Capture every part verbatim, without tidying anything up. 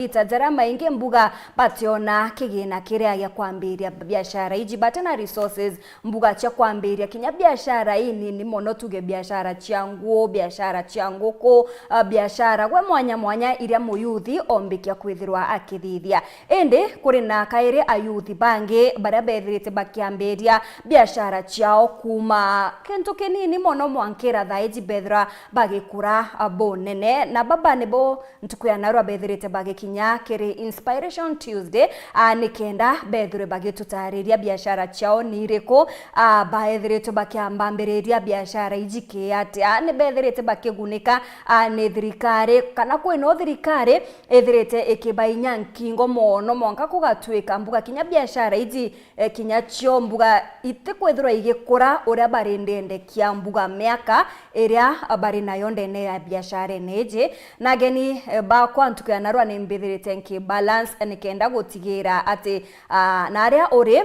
Ita jaria maingi mbuga bationa kigina kiria gia kwambiria biashara iji, bati na resources mbuga cia kwambiria kinya biashara inini mono, tuge biashara cia nguo, biashara cia nguku, ah, biashara gwe mwanya mwanya iria muyuthi ombikia kwithirwa akithithia. Indi kuri na kairi ayuthi bangi baria bethirite bakiambiria biashara ciao kuuma kintu kinini mono mwankira thaa iji bethirwa bagikura, ah, bunene. Na baba nibo ntuku ya narua bethirite bagikinya kiri Inspiration Tuesday, ah, nikenda bethirwe bagitutariria biashara ciao ni iriku, ah, baethiritwe bakiambambiriria biashara iji ki atia, ni bethirite bakigunika, ah, ni thirikari, kana kwina thirikari ithirite ikibainya nkingo mono, mwanka kugatwika mbuga kinya biashara iji, eh, kinya cio mbuga itikwithirwa igikura uria bari ndende kia mbuga miaka iria bari nayo ndene ya biasharene iji. Na ageni, eh, bakwa ntuku ya narua ni mbithirite nki balance, eh, nikenda gutigira ati, ah, na aria uri,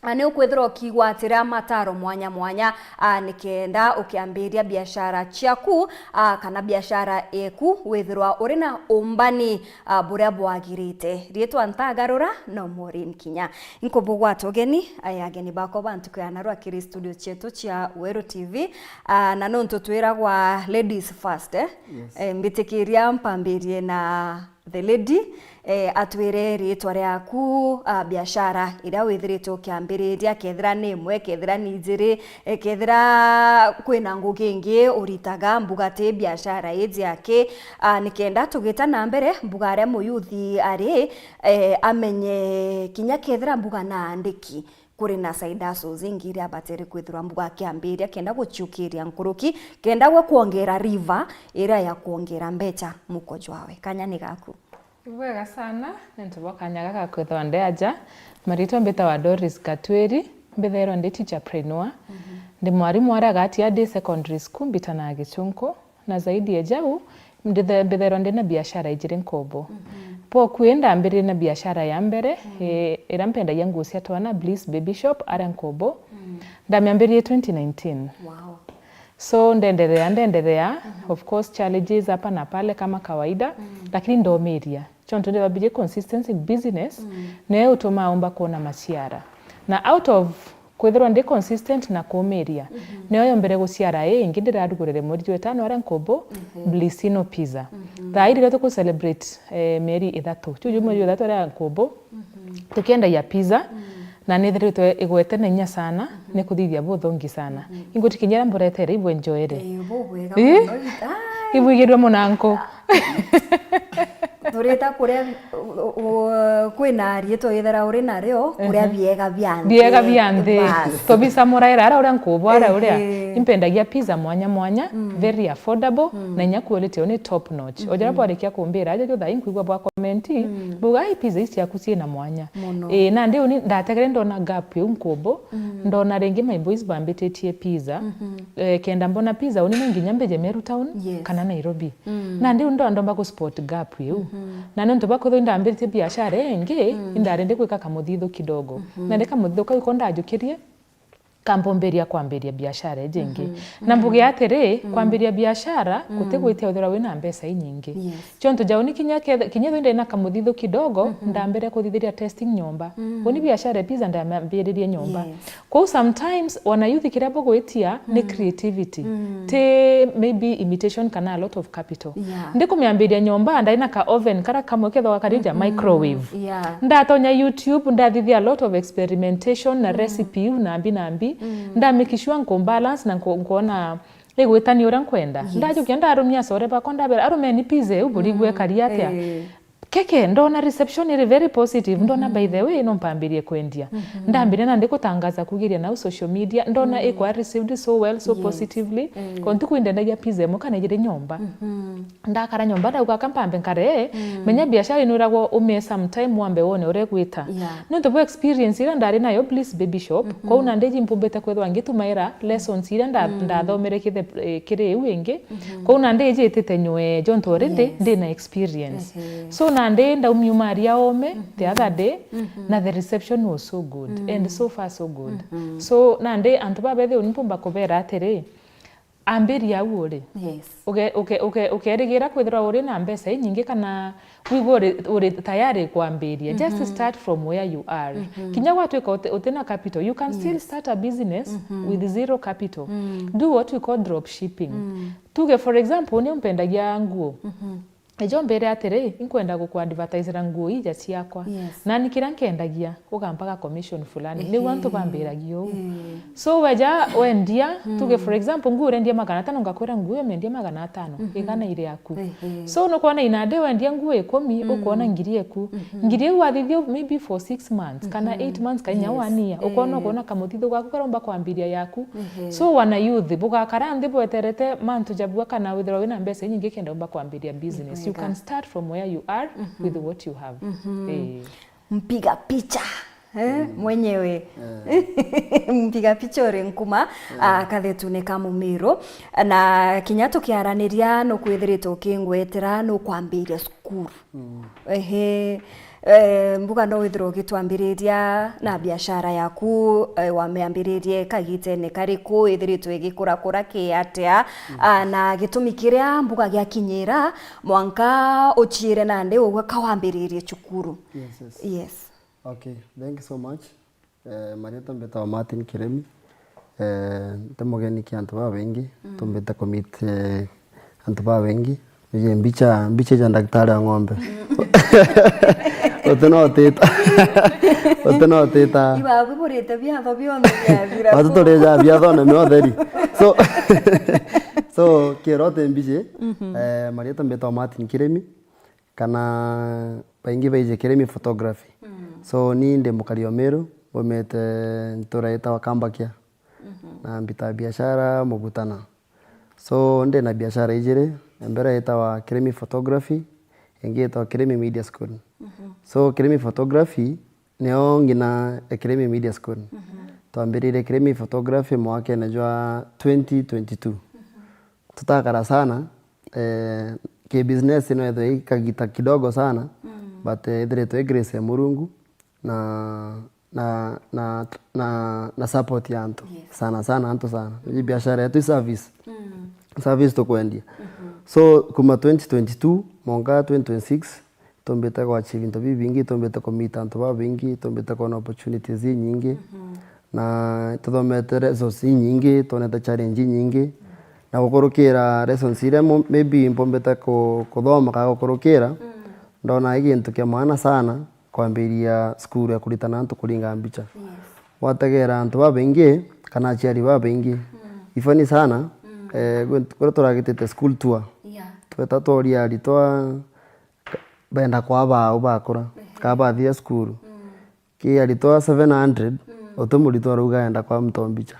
ah, ni ukwithirwa ukigwatira mataro mwanya mwanya, ah, nikenda ukiambiria biashara ciaku, ah, kana biashara eku withirwa uri na umbani, ah, buria bwagirite. Riitwa ntagarura no Maureen Kinya. Inkubugwata ugeni, aya ageni bakwa ba ntuku ya narua kiri studio cietu cia Weru T V, ah, na nontu twiragwa ladies first, eh? Yes. Eh, mbitikiria mpambirie na the lady, eh, atwire riitwa riaku, ah, biashara iria withiritwe ukiambiriria, kethira ni imwe, kethira ni ijiri, eh, kethira kwina ngugi ingi uritaga mbuga ti biashara iji aki, ah, nikenda tugita na mbere mbuga aria muyuthi ari, eh, amenye kinya kethira mbuga na andiki. Kuri na side hustles ingi iria abatere kwithirwa mbuga akiambiria kenda guciukiria nkuruki, kenda gwe kwongera river iria ya kwongera mbecha muko jwawe. Kanya ni gaku. Ibwega sana, nontu bwa kanya gaka kwithirwa ndi aja. Maritwa mbitawa Doris Gatwiri, mbithairwa ndi teacherpreneur. Ndi mwarimu aria gati ya ndi secondary school mbitanaga Gichunku. Na zaidi ya jau, ndithe-, mbithairwa ndina biashara ijiri nkobo. Bwa ukui ndambiririe na biashara ya mbere, eh, iria mpendagia nguo cia twana, Bliss Baby Shop, aria nkobo. Ndamiambiririe twenty nineteen. Wow. So, ndenderea, ndenderea, of course, challenges hapa na pale kama kawaida, lakini ndomiria. Chontu ndibambirie consistency in business, niyo utumaa umba kuona maciara. Na out of kwithirwa ndi consistent na kumiria, niyo yombere guciara ii ingi ndirarugurire mweri jwa itano aria nkobo, Blissino Pizza. Thaa ii riria tuku celebrate, eh, mieri ithatu. Kiu juu mweri jwa ithatu aria nkobo, tukiendagia pizza, na nithiritwe igwete na inya sana, ni kuthithia buthongi sana. Ingutikinyira mburetere ibwe njoere. Eh, bubwega muno. Ibwigirwe munanko. Turita kuria, u-, u-, kwina riitwa withira uri nario, kuria biega bia nthi. Biega bia nthi. Bas. Tobisa muraira ara uria nkubwara uria. Ehe. Impendagia pizza mwanya mwanya, very affordable, na inya quality yo ni top notch. Ojara bwarikia kumbira, aja jo thai nkwigua bwa comment, buga, "Ai, pizza ici ciaku ciina mwanya." Muno. Eh, nandi uni ndategere ndona gap iu nkubo, ndona ringi my boys bambititie pizza. Eh, kenda mbona pizza, uni no nginya mbije Meru town, yes, kana Nairobi. Nandi u ndo ndomba ku spot gap iu. Na nontu bwa kwithirwa indambiritie biashara ingi, indari ndi gwika kamuthithu kidogo. Nandi kamuthithu kau iko ndajukirie, kambomberia kwambiria biashara iji ingi. Na mbuge atiri, kwambiria biashara, gutigwitia uthira wina mbeca inyingi. Yes. Chontu jau ni kinya kethe-, kinya ethirwa ndina kamuthithu kidogo, ndambire kuthithiria testing nyomba. Uni biashara ya pizza ndambiririre nyomba. Yes. Kwou sometimes, wana youth kiria bugwitia ni creativity. Ti maybe imitation kana a lot of capital. Yeah. Ndikumiambiria nyomba, ndari na ka oven kara kamwe kethagwa kari ja microwave. Yeah. Ndatonya YouTube, ndathithia a lot of experimentation na recipe iu nambi nambi. Nda make sure nku balance na nku-, nkuona igwitania uria nkwenda. Yes. Ndajukia ndarumia acore bakwa ndabera, "Arumeni pizza iu burigu ekari atia?" Eh. Keke, ndona reception iri very positive, ndona, by the way, no mpambirie kwendia. Ndambire nandi kutangaza kugeria nau social media, ndona ikwa received so well, so positively. Ko ntuku indendagia pizza imwe kana ijiri nyomba. Ndakara nyomba, ndauga, "Ka mpambe nkare, menya biashara ino iragwa umie sometime wambe wone uria igwita." Yeah. Nontu bwa experience iria ndari nayo Bliss Baby Shop, kwou nandi iji mpumbite kwithirwa ngitumaira lessons iria nda-, ndathomere kithe-, eh, kiri iu ingi. Kwou nandi iji itite nywe, jontu already ndina experience. So nandi ndaumiumaria ome the other day, na the reception was so good, and so far so good. So nandi antu babethirwa ni mpumba kubera atiri, Ambiria au uri. Yes. Uke- uke- uke- ukerigira kwithirwa uri na mbeca inyingi kana wigua uri, uri tayari kwambiria. Just start from where you are. Kinya gwatuika uti- utina capital, you can still start a business with zero capital. Do what we call drop shipping. Tuge for example, ni umpendagia nguo. Ejo mbere atiri, inkwenda gukuadvertisera nguo ija ciakwa. Yes. Nani kiria nkendagia, ugampaga commission fulani. Niu antu bambiragia uu. So weja wendia, tuge for example, nguo urendia magana atano, ngakwira nguo iyo mendia magana atano, igana iri yaku. So nukwona inadi wendia nguo ikumi, ukwona ngiri iku. Ngiri iu wathithia maybe for six months, kana eight months, kana inya one year, ukwona ukwona kamuthithu gaku karomba kwambiria yaku. So wana youth, bugakara nthi bweterete mantu jabua kana withirwa wina mbeca inyingi kenda umba kwambiria business. You can start from where you are with what you have. Eh. Mpiga picha, eh, mwenyewe. Mpiga picha uri nkuma, ah, kathetune ka Mumiru. Na kinya tukiaraniria, nukwithiritwe ukingwetera, nukwambiria cukuru. Ehe. Eh, mbuga no withirwe ugitwambiriria na biashara yaku, eh, wamiambiririe kagitene kariku, ithiritwe igikura kura ki atia, ah, na gitumi kiria mbuga giakinyira mwanka uchiire nandi ugwe ka wambiririe cukuru? Yes, yes. Yes. Okay, thank you so much. Eh, marietwa mbitagwa Martin Kiremi. Eh, nti mugeni ki antu babaingi, tumbite ku meet, eh, antu babaingi. Ije mbicha, mbicha ija ndagitari wa ng'ombe. Uti no utita. Uti no utita. Ibabu burite biatho bionthe biathira. Watu turija biatho na miotheri. So, so, kiro uti mbichi, eh, marietwa mbitagwa Martin Kiremi. Kana baingi baije Kiremi Photography. So, ni ndi mukari o Meru, mbumite ntura yitawa Kambakia. Na mbita biashara Mugutana. So, ndi na biashara ijiri, ya mbere yitawa Kiremi Photography, ingi yitawa Kiremi Media School. So, Kiremi Photography nio ngina ya Kiremi Media School. Twambiririe Kiremi Photography mwakene jwa twenty twenty-two. Tutakara sana, eh, ki business no ethwe i kagita kidogo sana, but, eh, ithiritwe i grace ya Murungu na, na, na, na, na support ya antu. Yes. Sana sana antu sana. Ni biashara yetu i service. Service tukwendia. So, kuma twenty twenty-two, mwanka twenty twenty-six, tumbite gwa achieve into bibingi, tumbite ku meet antu babingi, tumbite kwona opportunities inyingi. Na tuthomete lessons inyingi, twonete challenge inyingi. Na gukurukira lessons iria mo-, maybe mpumbite ku-, kuthoma kana gukurukira, ndona i gintu kia maana sana kwambiria cukuru ya kuritana antu kuringa mbicha. Yes. Wategera antu babaingi, kana aciari babaingi, i funny sana, eh, gwe-, kuria turagitite school tour. Yeah. Tweta tworia aritwa, benda kwaa baao bakura, kana bathia cukuru. Ki aritwa seven hundred, uti muritwa arauga enda kwaa mtombicha.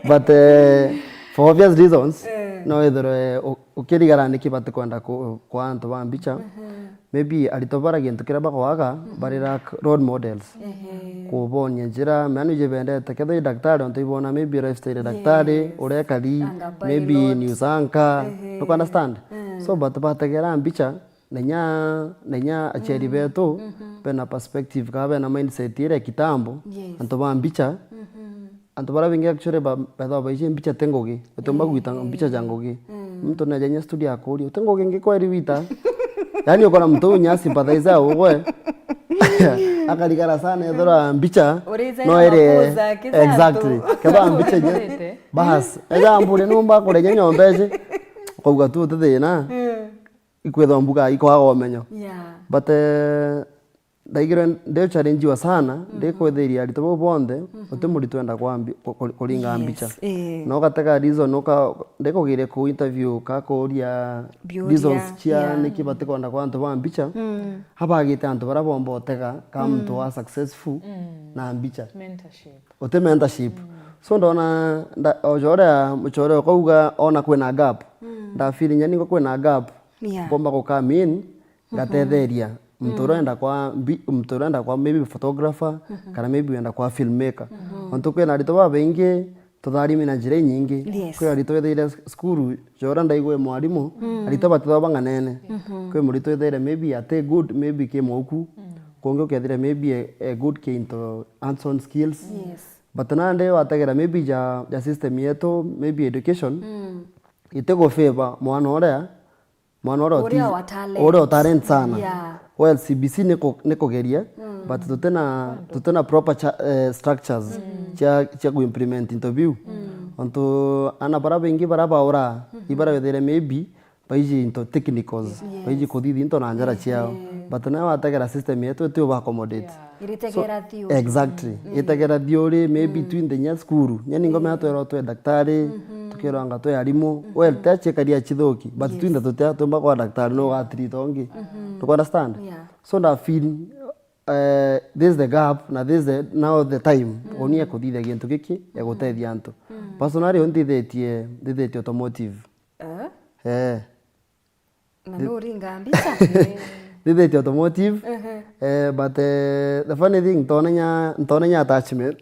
But, eh, for obvious reasons, no withirwe u-, ukirigara niki batikwenda ku-, kwaa antu ba mbicha. Maybe aritwa bara gintu kiria bakwaga, bari lack role models. Kubonia njira, mea niji bendete, kethira i daktari, ontu ibona maybe lifestyle ya daktari, uria ekari, maybe news anchor, nuku understand? So, but bategera mbicha, na inya, na inya aciari betu bena perspective kana bena mindset iria ya kitambo, yes, antu ba mbicha, antu baria baingi actually ba-, bethagwa baiji mbicha ti ngugi, utiumba gwita mbicha ja ngugi. Muntu naja inya studio akuria, uti ngugi ingi kweri wita? Yani ukona muntu unya sympathize ugwe, akarigara sana ethirwa mbicha no iri exactly. Kethirwa mbicha inya, bas, eja ambure numba kuria inya nyomba iji, ukauga tu uti thina. Ikwithwa mbuga ikwaga umenyo. Yeah. But, eh, ndaigirwe ndi challengiwa sana, ndikwithiria aritwa bau bonthe, uti muritwa wenda kwambi-, ku-, ku-, kuringa mbicha. Eh. Na ugatega reason, uka-, ndikugiria ku interview, ka kuria reasons cia niki batikwenda kwa antu ba mbicha. Abagite antu baria bomba utega ka muntu wa successful na mbicha. Mentorship. Uti mentorship. So ndona, nda-, ojoria muchore ukauga ona kwina gap. Ndafeel inya ningo kwina gap. Yeah. Mpomba ku come in, ngatetheria. Muntu urenda kwa mbi-, muntu urenda kwa maybe photographer, kana maybe wenda kwa filmmaker. Ontu kwina aritwa babaingi, tutharimi na njira inyingi. Yes. Kwi aritwa ethaire cukuru, jora ndaigwe mwarimu, aritwa batithwa bang'anene. Kwi muritwa ethaire maybe ati good, maybe ki mauku. Kungi ukethira maybe e, e good ki into hands-on skills. Yes. But nandi wategera maybe ja, ja system yetu, maybe education, mm, iti gu favor mwana uria, mwana uria uti-, uria wa talent, uria wa talent sana. Yeah. Well, C B C ni ku-, ni kugeria, mm, but tutina, tutina proper cha-, eh, structures, mm, cia, cia ku implement into biu. Mm. Ontu ana bara baingi bara baura, mm, ibara wethire maybe baiji into technicals, yes, baiji kuthithia into na njara, ehe, ciao. But nayo wategera system yetu iti uba accommodate. Yeah. Iritegera, so, theory. Exactly. Mm. Itegera theory, maybe, mm, twinthe nya cukuru. Nyani ngomea, mm, twerwa twe daktari, mhm, tukerwa anga twe arimu. Mhm. Well, tia ciekaria cithuki, but, yes, twinthe tutia tumba kwa daktari, no ugatirita ungi. Mhm. Tuku understand? Yeah. So nda feel, eh, this is the gap, na this is the, now the time, mm, unia kuthithia gintu giki, ya, mm, gutethia antu. Mm. Personally, uni ndithitie, ndithitie automotive. Eh? Eh. Na ni uringa mbica? Ndithitie automotive, ehe, eh, but, eh, the funny thing, ntonenya, ntonenya attachment.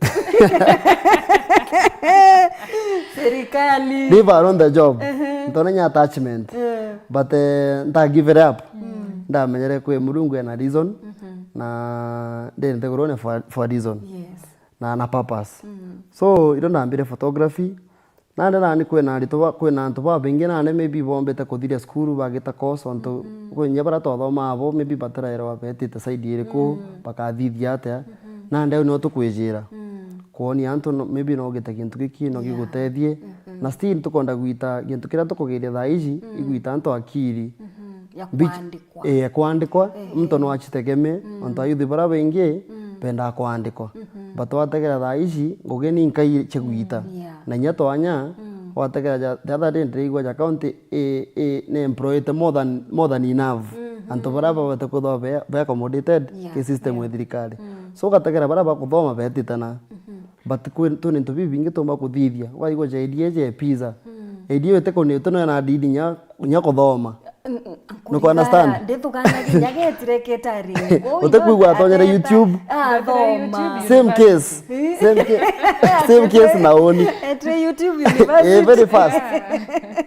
Serikali. Leave alone the job. Ehe. Ntonenya attachment. Eh. But, eh, nta give it up. Mm. Ndamenyere kwi Murungu ena reason, mhm, na ndi nthigurune for, for a reason. Yes. Na, na purpose. Mm. So, irio ndambire photography, nandi nani kwina aritwa ba-, kwina antu babaingi nandi maybe bombite kuthiria cukuru bagita course, ontu, mhm, kwi inya baria twathomaa abo, maybe batiraerewa betite side iriku, mm, bakathithia atia. Mhm. Nandi au nio tukwijira. Mm. Kwonia antu no, maybe no ugite gintu giki, no, yeah, gigutethie. Mhm. Na still tukwenda gwita gintu kiria tukugeria thaa iji, mm, igwita antu akiri. Mhm. Ya mbi-, kwandikwa. Eh, ya kwandikwa, ehe, muntu no acitegeme, mm, ontu ayuthi bara baingi, mm, bendaa kwandikwa. Mhm. But wategera thaa ici, ngugi ni inkai cia gwita. Mm, yeah. Na inya twanya, mm, wategera ja, the other day ndiraigua ja county i, i, ni employed more than, more than enough. Mhm. Antu bara babate kwithwa be, be accommodated, yeah, ki system, yeah, ya thirikari. Mm. So ugategera bara bakuthoma betitana. Mhm. But kwi, twina into bibingi tumba kuthithia. Waigua ja idea ja pizza. Mm. Idea iti kuni, iti no na dini nya, nya kuthoma. N-, n-, nuku understand? Ndithuganagia nya getire ketari. Utikwigua atonyere YouTube? Ah, thoma. Same case. Eh? Same ca-, same case na uni. Etire YouTube University. Eh, very fast.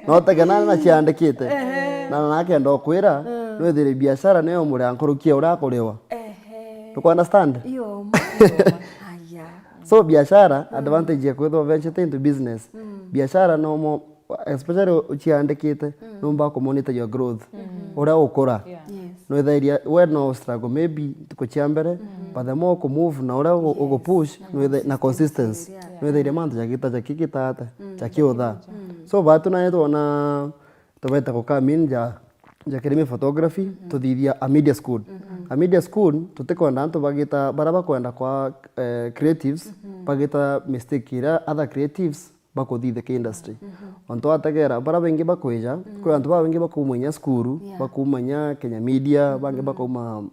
No tegena na ciandikite. Ehe. Na nakenda ukwira, mm, nwithire biashara niyo muria nkuruki ya uria akuriwa. Ehe. Nuku understand? Iyo, ma-, iyo, ma-, aya. So biashara, mm, advantage ya kwithwa ventured into business. Mm. Biashara no mo, especially uciandikite, mm, numba ku monitor your growth. Mm. Uria ukura. Yeah. Yes. Nwithairia, we no struggle maybe ntuku cia mbere, mm, but the more uku move na uria ugu-, yes, ugu push, na nwithe-, na consistency, consistency, yeah, yeah, nwithairia mantu jakita, jakigita ata, mm, jakiutha. Mm. So batu nae twona tubete guka mean ja, ja Kirimi Photography, mhm, tuthithia a media school. Mhm. A media school, tutikwenda antu bagita, bara bakwenda kwa, eh, creatives, mhm, bagita mistake iria other creatives bakuthithia ki industry. Mhm. Ontu wategera, bara baingi bakwija, mhm, kwi antu babaingi bakauma inya cukuru, yeah, bakauma inya Kenya Media, mhm, bangi bakauma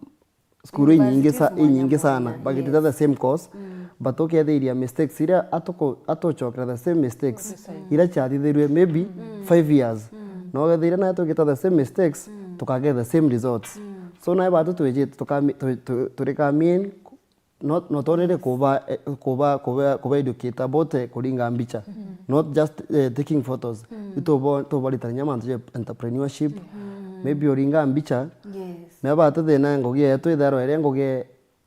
cukuru inyingi sa-, universities mwanya inyingi sana, mwanya, bagitite, yes, the same course, mm, but ukethiria mistakes iria atuku-, atucokera the same mistakes, the same, iria ciathithirue maybe, mm, five years. Mm. Na ugethiria nayo tugita the same mistakes, mm, tukageta the same results. Mm. So nayo batu twijite tukami-, tu-, tu-, turikamin, no, no twonere kuba, eh, kuba, kuba, kuba educate about, eh, kuringa mbicha. Mm. Not just, eh, taking photos. Mm. Itubo-, tubaritania mantu ja entrepreneurship. Mm. Maybe uringa mbicha, yes, na batu thina ngugi yetu itharwa iria ngugi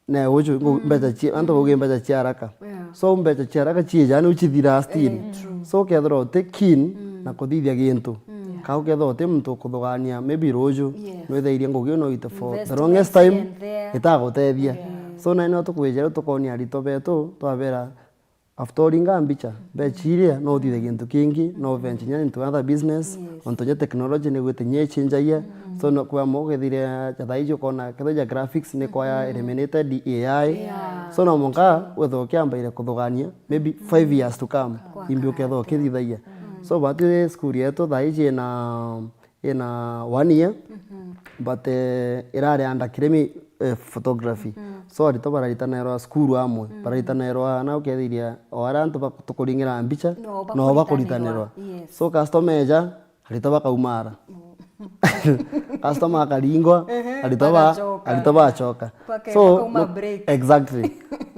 na uju, ngu-, mm, mbecha cia, antu bauge mbecha cia haraka. Yeah. So mbecha cia haraka ciija ni ucithira still. Eh, true. So ukethirwa uti keen, mm, na kuthithia gintu, mm, kana ukethirwa uti muntu ukuthugania, maybe ruju, yes, nwithairie ngugi ino ite for the longest time, invest here and there, itagutethia. Yeah. So nayo nio tukwijira tukonia aritwa betu, twabera, after uringa mbicha, mbecha iria no uthithe gintu kingi, no venture inya into other business, yes, ontu inya technology ni gwite inya ichenjagia. Mm. So no kwamwe ukethire ja thaa iji ukona kethira ja graphics ni kwaya, mm, eliminated A I. Yeah. So no mwanka wethirwa ukiambaire kuthugania, maybe, mm, five years to come, kwa imbi ukethirwa ukithithagia. Mm. So batu school yetu thaa iji ina ina one year, mhm, but, eh, irari under Kirimi, eh, photography. Mhm. So aritwa bararitanirwa cukuru amwe, mm, bararitanirwa na ukethiria o aria antu bak-, tukuringira mbicha, no, no bakuritanirwa, bakuritanirwa. Yes. So customer eja, aritwa bakaumara. Mm. Customer akaringwa, ehe, aritwa ba-, bagacoka, aritwa bacoka. Bake-, so, bakauma no, break. Exactly.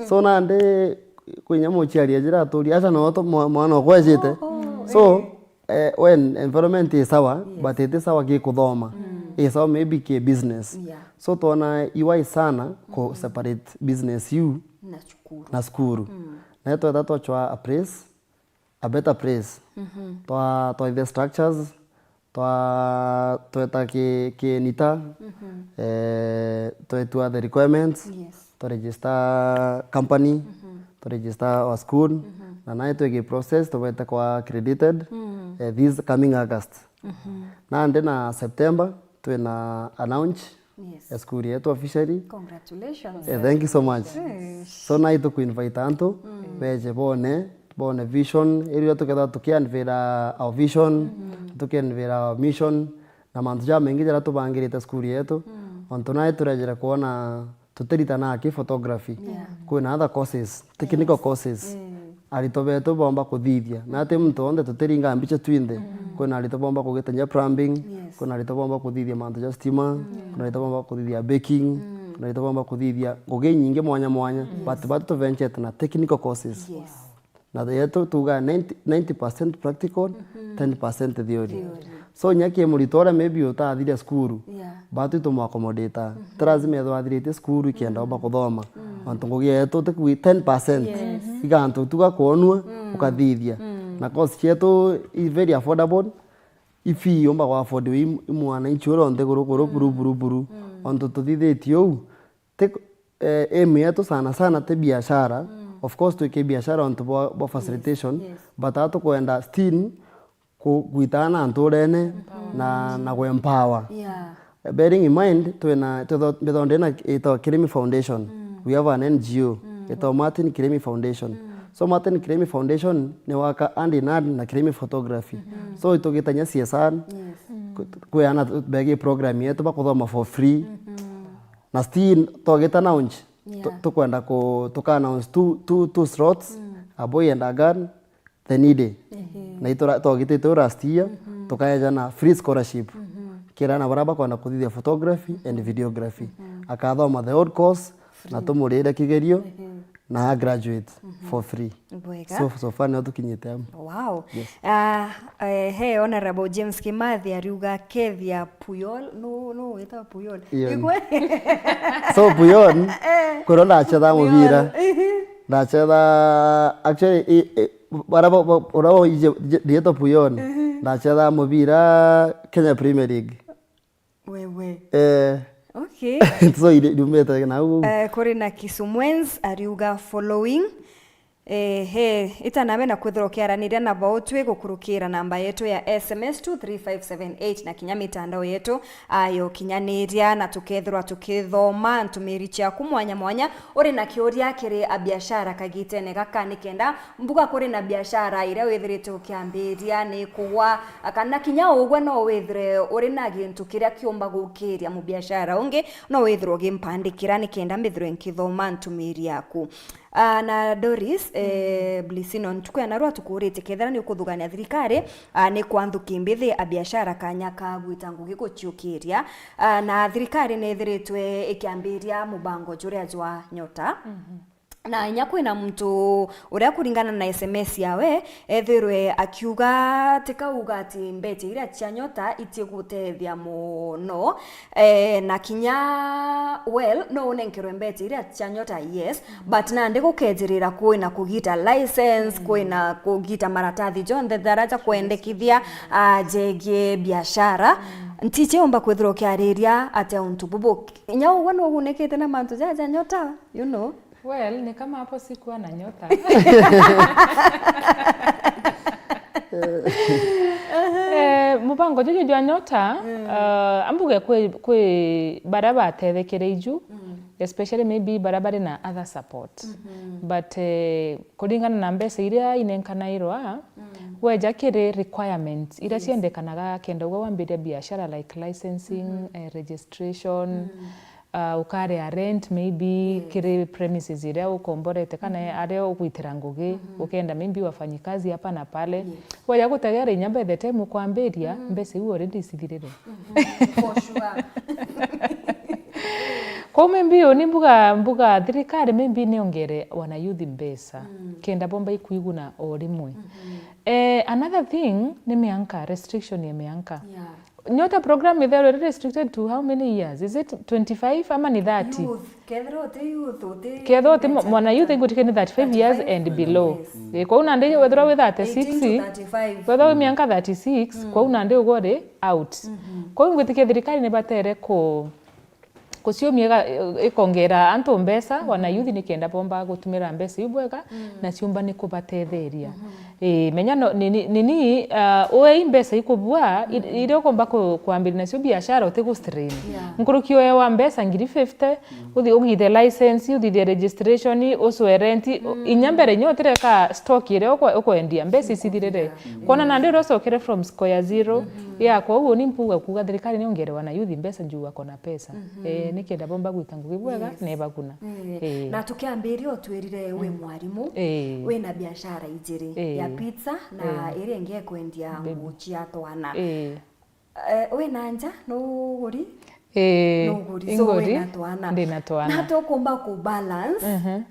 So nandi kwi inya muciari ajira aturi, aca no to mwa-, mwana okwejite. Oho, so, eh. Eh, when environment i sawa, yes, but iti sawa ki kuthoma. Mm. I sawa maybe ki business. Yeah. So twona iwai sana ku, mm, separate business iu na cukuru. Na cukuru. Mm. Na tweta twachwa a place, a better place. Mhm. Twa, twa the structures, twa, tweta ki, ki nita, mhm, eh, twetua the requirements, yes, to register company, mhm, to register our school, mhm, na nae twigi process, tubete kwa accredited, mhm, eh, this coming August. Mhm. Nandi na September, twina a launch, yes, ya school yetu officially. Congratulations. Eh, thank you so much. Yes. So, nai tukuinvite antu, mm, beje bone, bone vision, iria tukethirwa tukianvira our vision, mm, tukianvira our mission, na mantu jamaingi jaria tubangirite school yetu. Mm. Ontu nai turejere kwona tutiritanaa ki photography. Yeah. Kwina other courses, technical, yes, courses. Mm. Aritwa betu bomba kuthithia. Na ati muntu onthe tutiringa mbicha twinthe. Mm. Kwina aritwa bomba kugitania plumbing, yes, kwina aritwa bomba kuthithia mantu ja stima, mm, kwina aritwa bomba kuthithia baking, mm, kwina aritwa bomba kuthithia ngugi inyingi mwanya mwanya. Yes. But batu tuvenchete na technical courses. Yes. Na yetu tuga ninety, ninety percent practical, mhm, ten percent theory. Theory. So, inya ki muritwa uria maybe utathiria cukuru, yeah, batu tumu accommodate. Mhm. Ti lazima ethirwa athirite cukuru ikenda omba kuthoma. Mm. Ontu ngugi yetu ti kwi ten percent. Yes. Iga antu tuga kwonua, mm, ukathithia. Mm. Na course cietu i very affordable. I fee yumba kwa afford i, i mwananchi uria onthe kuru, kuru, buru, buru, buru. Mm. Ontu tuthithitie uu, ti, eh, aim yetu sana sana ti biashara. Mm. Of course, twike biashara ontu bwa, bwa facilitation, yes, yes, but aa tukwenda still ku-, gwitana nturene, empower, na, na ku empower. Yeah. Bearing in mind, twina, twitho-, mbitho ndina itawa Kirimi Foundation. Mm. We have an N G O, mm, itawa Martin Kirimi Foundation. Mm. So Martin Kirimi Foundation ni waka hand in hand na Kirimi Photography. Mm. So itugitania C S R, yes, mm, ku-, kwi ana tu-, begi program yetu bakuthoma for free. Mm-hmm. Na still twagita launch, yeah, tu-, tukwenda ku-, tuka announce two, two, two slots, mm, Aboi and Agan, the needy. Ehe. Na itura-, twagitite u last year, mhm, tukaeja na free scholarship. Mhm. Kira ana baria bakwenda kuthithia photography and videography. Mhm. Akathoma the old course, na, free, tumurire kigerio, ehe, na a graduate, mhm, for free. Bwega. So, so far nio tukinyite amu. Wow. Yes. Ah, eh, he Honorable James Kimathi ariuga Kethia Puyol, no, no, wita Puyol. Ian. Igwe? So Puyol, eh, kurio ndachetha mubira. Puyol. Ehe. Ndachetha, actually, i, i, bara bo, bo, ura bo ije, ije, ndieto Puyol. Mhm. Ndachetha mubira Kenya Premier League. Wewe. Eh. Okay. So, iri-, irumite na u. Eh, kuri na Kisumwens ariuga following. Eh, he, itanabe na kwithirwa ukiaraniria na bo twi gukurukira namba yetu ya S M S two three five seven eight na kinya mitandao yetu, ayo kinyaniria, na tukethirwa tukithoma ntumiri ciaku mwanya mwanya. Uri na kiuria kiri abiashara kagitene gaka, nikenda mbuga kuri na biashara iria withirite ukiambiria ni kugwa, kana kinya ugwe no withire uri na gintu kiria kiumba gukiria mubiashara ungi, no withirwe ugimpandikira nikenda mbithirwe nkithoma ntumiri yaku. Ah, na Doris, eh, Blisino, ntuku ya narua tukurite kethira ni ukuthugania thirikari, ah, ni kwa nthuki mbithi abiashara kanya ka gwita ngugi guciukiria. Ah, na thirikari ni ithiritwe ikiambiria mubango juria jwa Nyota. Mhm. Na inya kwina muntu uria kuringana na S M S yawe, ethirwe akiuga, tikauga ati mbecha iria cia Nyota itigutethia muno. Eh, na kinya, well, no unenkerwe mbecha iria cia Nyota, yes, but nandi gukejirira kwina kugita license, mm, kwina kugita maratathi jonthe jaria ja kwendekithia, ah, jegie biashara. Mm. Ntiche umba kwithirwa ukiariria atia untu bubu? Inya ugwe nugunikite na mantu jaja ja Nyota, you know. Well, ni kama hapo sikuwa na nyota. Eh, mubango juju jwa Nyota, mm, eh, ambuge kwi, kwi baria batethekereiju, mm, especially maybe baria bari na other support. Mhm. But, eh, kuringana na mbeca iria inenkanairwa, mm, weja kiri requirements iria, yes, ciendekanaga kenda ugwe wambiria biashara, like licensing, mhm, eh, registration, mm, ah, ukaria rent maybe, yes, kiri premises iria ukomborete kana, mm, aria ugwitira ngugi, mhm, ukenda maybe wafanyikazi hapa na pale. Yes. Weja gutegera inya by the time ukwambiria, mm, mbeca iu already cithirire. Mhm. For sure. Kwou maybe uni mbuga, mbuga thirikari maybe niongere wana youth mbeca, mm, kenda bomba ikwiguna o rimwe. Mhm. Eh, another thing ni mianka, restriction ya mianka. Yeah. Nyota program itherwe iri restricted to how many years? Is it twenty-five ama ni thirty? Youth, kethira uti youth, uti Kethira uti mwa- mwana youth, ngutike ni thirty-five years and below. Yes. Eh, kwou nandi wethirwa wi thirty-six, eighteen to thirty-five. Wethirwa wi mianka thirty-six, kwou nandi ugwe uri out. Kwou ngwitikia thirikari ni batere ku kuciumia iga- ikongera antu mbeca, wana youth, nikenda bomba gutumira mbeca iu bwega, na ciumba ni kubatetheria. Ii, menya no, nini, nini, ah, uei mbeca ikubua, i- iria ukomba ku- kwambiria nacio biashara, uti gu strain. Yeah. Nkuruki uewa mbeca ngiri fifty, uthi ugithe license, uthithie registration, ucwe rent, u- inya mbere inya utireka stock iria ukwe- ukwendia, mbeca icithirire. Kwona nandi uria ucokere from square zero. Yeah, kwou uni mpuga kuga thirikari ni ongere wana youth mbeca juu wako na pesa. Eh, nikenda bomba gwita ngugi bwega, yes, na ibaguna. Eh, eh, na tukiambiria utwirire wi mwarimu, eh, wina biashara ijiri, eh, ya pizza na, eh, iria ingi ya kwendia nguo cia twana. Eh. Eh, wina nja, nuguri? Eh, nuguri, so inguri, wina twana. Ndina twana. Na tukumba ku balance. Mhm.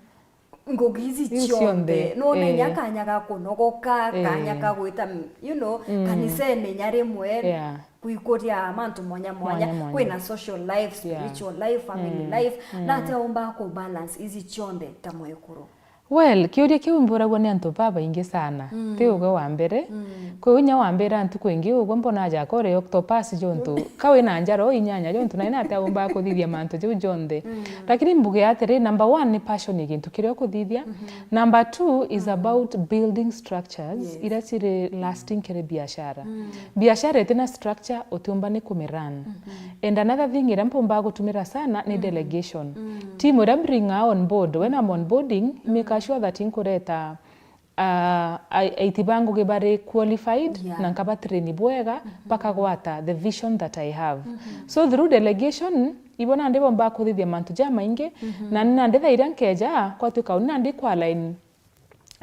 Ngugi ici iu cionthe, cionthe, nona inya, eh, kanya ga kunogoka, eh, kanya ka gwita, mm, you know, mm, kanisene inya rimwe, yeah, kwikuria mantu mwanya mwanya, mwanya mwanya, kwina social life, yeah, spiritual life, family, mm, life, mm, na atia umba ku balance ici cionthe ta mwekuru? Well, kiuria kiu mburagwa ni antu babaingi sana. Mm. Ti ugwe wa mbere. Mm. Kwi inya wambira ntuku ingi ugwe mbona aja akore octopus jontu. Ka wina njara o inyanya jontu, na ina atia umba kuthithia mantu jau jonthe. Mm. Lakini mbuge atiri, number one ni passion ya gintu kiria ukuthithia. Mhm. Number two is about building structures, yes, iria ciri lasting kiri biashara. Mm. Biashara itina structure utiumba ni kumirun. Mhm. And another thing iria mpumba gutumira sana ni, mm, delegation. Mm. Team iria bring on board, when I'm onboarding, mm, make sure that nkureta ah, ai- aiti ba ngugi bari qualified, yeah, na nkaba train bwega, mhm, bakagwata the vision that I have. Mhm. So through delegation, ibo nandi bomba kuthithia mantu jamaingi, mhm, na ni nandi thaa iria nkeja, kwatuika uni nandi kwa line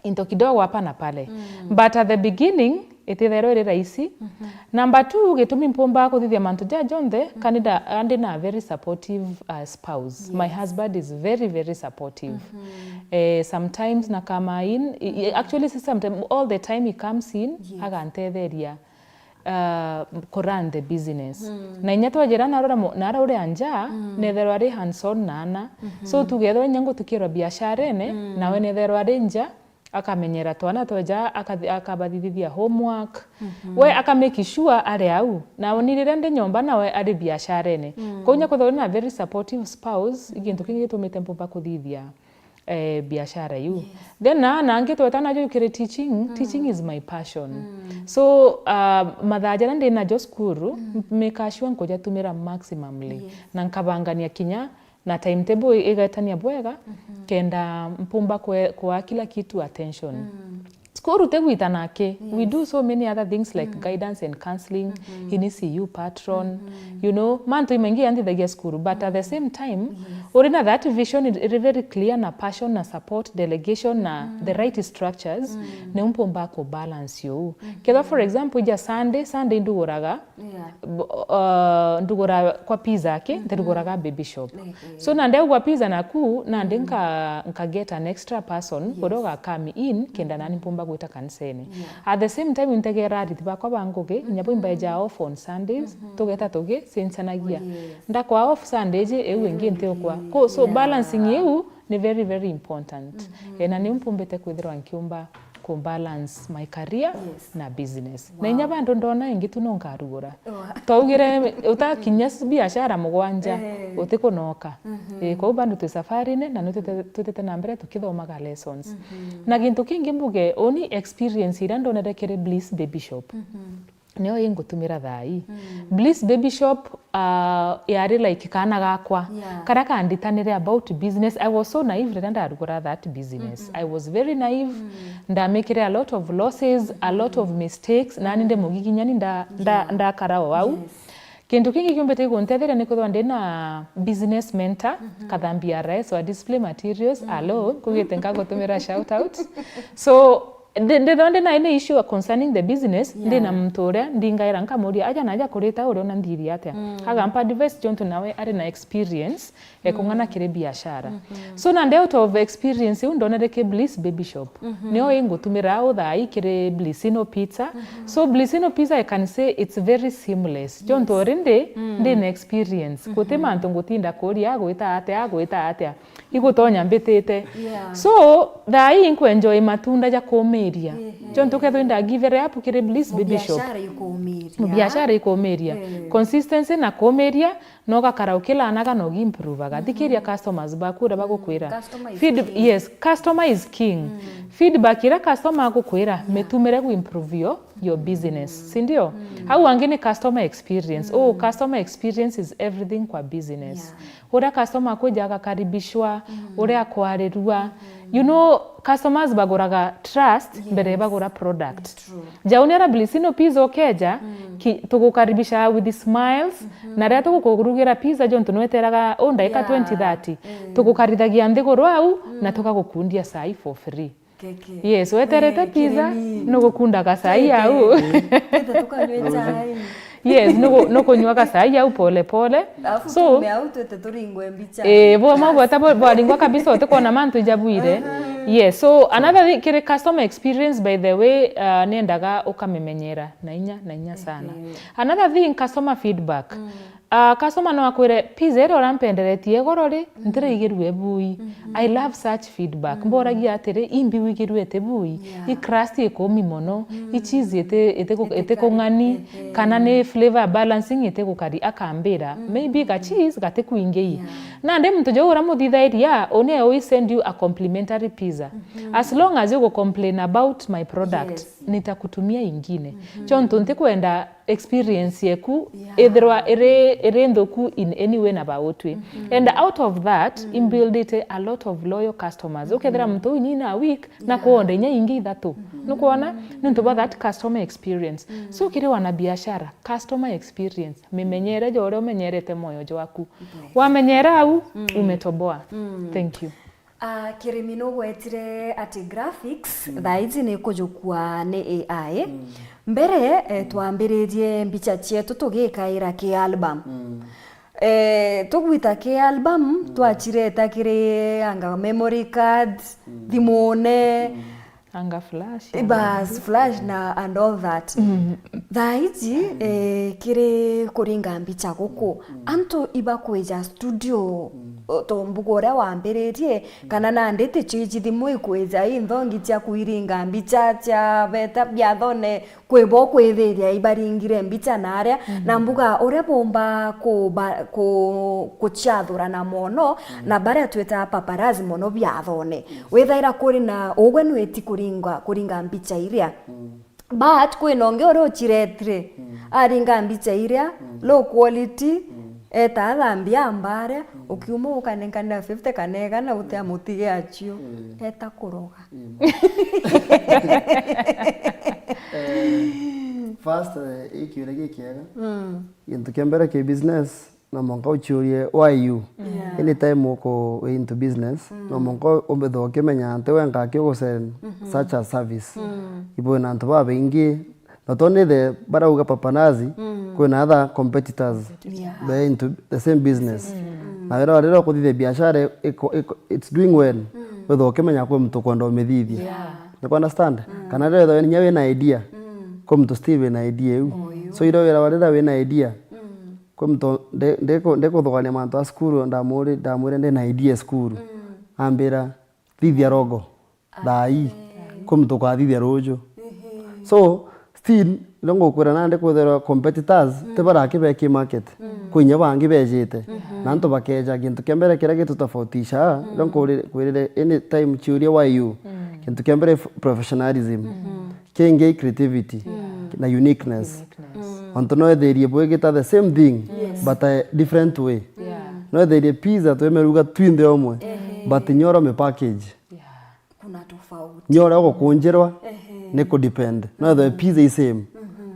into kidogo hapa na pale. Mm. But at the beginning, itithairwa iri rahisi. Mhm. Number two, gitumi mpumba kuthithia mantu ja jonthe, mm, kanida, andi na very supportive, uh, spouse. My, yes, husband is very, very supportive. Mhm. Eh, sometimes na kama in, i- i- actually, si sometimes, all the time he comes in, yes, agantetheria, uh, ku run the business. Mm. Na inya twajira narora mo- nara uria nja, mm, netherwa ari hands on na ana. Mhm. So tugethwa inya ngutukirwa biasharene, mm, nawe netherwa ari nja, akamenyera twana tweja, akathi- akabathithia homework. Mhm. We aka make sure ari au. Na ni riria ndi nyomba nawe ari biasharene. Mm. Kwou inya kwithirwa na very supportive spouse, i gintu kingi gitumite mpumba kuthithia, eh, biashara iu. Yes. Then na, na angi tweta najo kiri teaching, mm, teaching is my passion. Mm. So, uh, mathaa jaria ndi najo cukuru, mm, m- make sure nkujatumira maximally. Yes. Na nkabangania kinya na timetable igetania bwega, mhm, kenda mpumba kwe- kwaa kila kitu attention. Mm. Cukuru ti gwita naki. We, yes, do so many other things like, mm, guidance and counseling, mhm, ini C U patron, mhm, you know, mantu imaingi yandithagia cukuru, but at the, mm, same time, yes, uri na that vision iri very clear na passion na support, delegation na, mm, the right structures, mm, ni umpumba ku balance uu. Mhm. Kethwa, for example, ija Sunday, Sunday nduguraga, yeah, b- uh, ndugura kwa pizza aki, mhm, ntiruguraga baby shop. Eh, eh. So nandi au kwa pizza naku, nandi, mm, nka, nka get an extra person, yes, kuria ugakami in, kenda nani mpumba gwita kanisene. Yeah. At the same time, ntegera arithi bakwa ba ngugi, inya bo imbaeja, mhm, off on Sundays, mhm, tugeta tugicencanagia. Oh, yes. Ndakwa off Sunday iji, iu ingi ntiukwa. Ko- so, yeah, balancing iu ni very, very important. Mhm. Eh, na niu mpumbite kwithirwa nkiumba ku balance my career, yes, na business. Wow. Na inya bandu ndona ingi tu no nkarugura. Oh. Twaugire utakinya s- biashara mugwanja, eh, utikunoka. Mhm. Eh, kwou bandu twi safarine na nitwite- twitite na mbere tukithomaga lessons. Mhm. Na gintu kingi mbuge, uni experience iria ndonere kiri Bliss Baby Shop. Mhm. Nio ingutumira thaa ii. Mm. Bliss Baby Shop, uh, yari like kaana gakwa, yeah, karia kanditanire about business. I was so naive riria ndarugura that business. Mm-mm. I was very naive. Mm. Ndamikire a lot of losses, a lot of mistakes, nani ndi mugiginyani nda- nda- yeah, ndakara o au. Yes. Kintu kingi kiumbite guntetheria ni kwithirwa ndi na business mentor, mm-hmm, Kathambia Rice wa Display Materials. Mm. Alo, nkugite nkagutumira shout out. So, Ndi- ndithwa ndi na any issue concerning the business, ndi na muntu uria ndingaira nkamuria, "Aja naja kurita uria una nthiri atia?" Agampa advice jontu nawe ari na experience ekung'ana kiri biashara. So nandi out of experience iu ndonere ki Bliss Baby Shop. Nio ingutumira au thaa ii kiri Blissino Pizza. So Blissino Pizza, I can say it's very seamless. Jontu already ndi na experience. Guti mantu ngutinda kuria, "Agwita atia, agwita atia?" Igutonya mbitite. So thaa ii nkuenjoy matunda ja kumiria. Jontu kethwa inda give it up kiri Bliss Baby Shop. Biashara ikumiria. Consistency na kumiria, na ugakara ukilanaga na ugiimprovaga. Thikiria customers baku uria bagukwira. Feed- yes, customer is king. Feedback iria customer agukwira, mitumire guimprove your, your business, si ndio? Au angi ni customer experience. Oh, customer experience is everything kwa business. Uria customer akwija agakaribishwa, uria akwarirua. You know, customers baguraga trust mbere ya bagura product. Jau ni ara Blissino Pizza ukeja, ki- tugukaribisha with smiles, na riria tugukurugira pizza jontu nweteraga u ndagika twenty, thirty, tugukarithagia nthiguru au, na tugagukundia cai for free. Yes, weterete pizza, nugukundaga cai au. Yes, nugu- nukunywaga cai au pole pole. So, tume au twete turingwe mbicha. Eh, bo mau bata bo- bwaringwa kabisa, utikwona mantu ijabwire. Yes, so another thing, kiri customer experience, by the way, uh, nendaga ukamimenyera na inya, na inya sana. Another thing, customer feedback. Uh, customer no akwire, "Pizza iria urampenderetie igoro ri, ntiraigirue bui." I love such feedback. Mboragia atiri, "Imbi wigirue iti bui? I crust ikumi mono, i cheese iti- iti- itikung'ani, kana ni flavor balancing itigukari?" Akambira, "Maybe ga cheese gatikwingi." Nandi muntu jau uramuthithairia, uni I will send you a complimentary pizza. As long as you go complain about my product, nitakutumia ingine. Jontu ntikwenda experience yeku ithirwa iri, iri nthuku in any way na bautwi. And out of that, imbuildite a lot of loyal customers. Ukethira muntu uu inya ina a week, na kuonda inya ingi ithatu. Nukwona? Nuntu bwa that customer experience. So kiri wana biashara, customer experience, mimenyere ja uria umenyerete moyo jwaku. Wamenyera au, umetoboa. Thank you. Ah, Kirimi nugwetire ati graphics thaa iji ni kujukua ni A I. Mbere, eh, twambiririe mbicha cietu tugikaira ki album. Eh, tugwita ki album, twachireta kiri anga memory card, thimune, anga flash, bas, flash na and all that. Thaa iji, eh, kiri kuringa mbicha guku, antu ibakwija studio, o, to mbuga uria wambiririe, kana nandi ticio iji thimu ikwija inthongi cia kuiringa mbicha cia beta biathone, kwi bo kwithiria ibaringire mbicha na aria, na mbuga uria bomba kuba-, ku-, kuciathurana mono, na baria twitaga paparazzi mono biathone. Withaira kuri na ugwe nwiti kuringa, kuringa mbicha iria. But kwina ungi uria uciretire, aringa mbicha iria, low quality, eta athambia amba aria, ukiuma ukanenkanira fifty kana igana uti amutige acio. Eta kuroga. Eh, first, eh, i kiuria gikiega. Gintu kia mbere ki business, no mwanka uciurie, why you? Yeah. Anytime uko into business, no mwanka umbe ukimenya nti wenka aki ugusen such a service. Ibo na antu babaingi, not only the barauga paparazzi, kwina other competitors, yeah, they're into the same business. Na wira rira ukuthithia biashara iko, iko, it's doing well, wetha ukimenya kwi muntu ukwenda umithithia. Yeah. Ni ku understand? Kana rira wetha ninya wina idea, kwi muntu still wina idea iu. So ira wira wa rira wina idea, kwi muntu nde-, ndeku-, ndekuthugania mantu a cukuru, ndamuri-, ndamwire ndina idea ya cukuru. Ambira, "Thithia rogo thaa ii, kwi muntu ukathithia ruju." So, still, ino ngukwira nandi kwithirwa competitors, ti barakibeki market. Kwi inya bangi bejite. Na antu bakeja, gintu kia mbere kiria gitutofautisha, ino nkwiri-, kwirire any time ciuria why you? Gintu kia mbere f-, professionalism. Kingi creativity na uniqueness. Uniqueness. Ontu no ethirie bwigita the same thing, but a different way. Yeah. No ethirie pizza twimiruga twinthe umwe, but nyoro mi package. Yeah. Kuna tofauti. Nyoro gukunjirwa ni ku depend. No the pizza is same,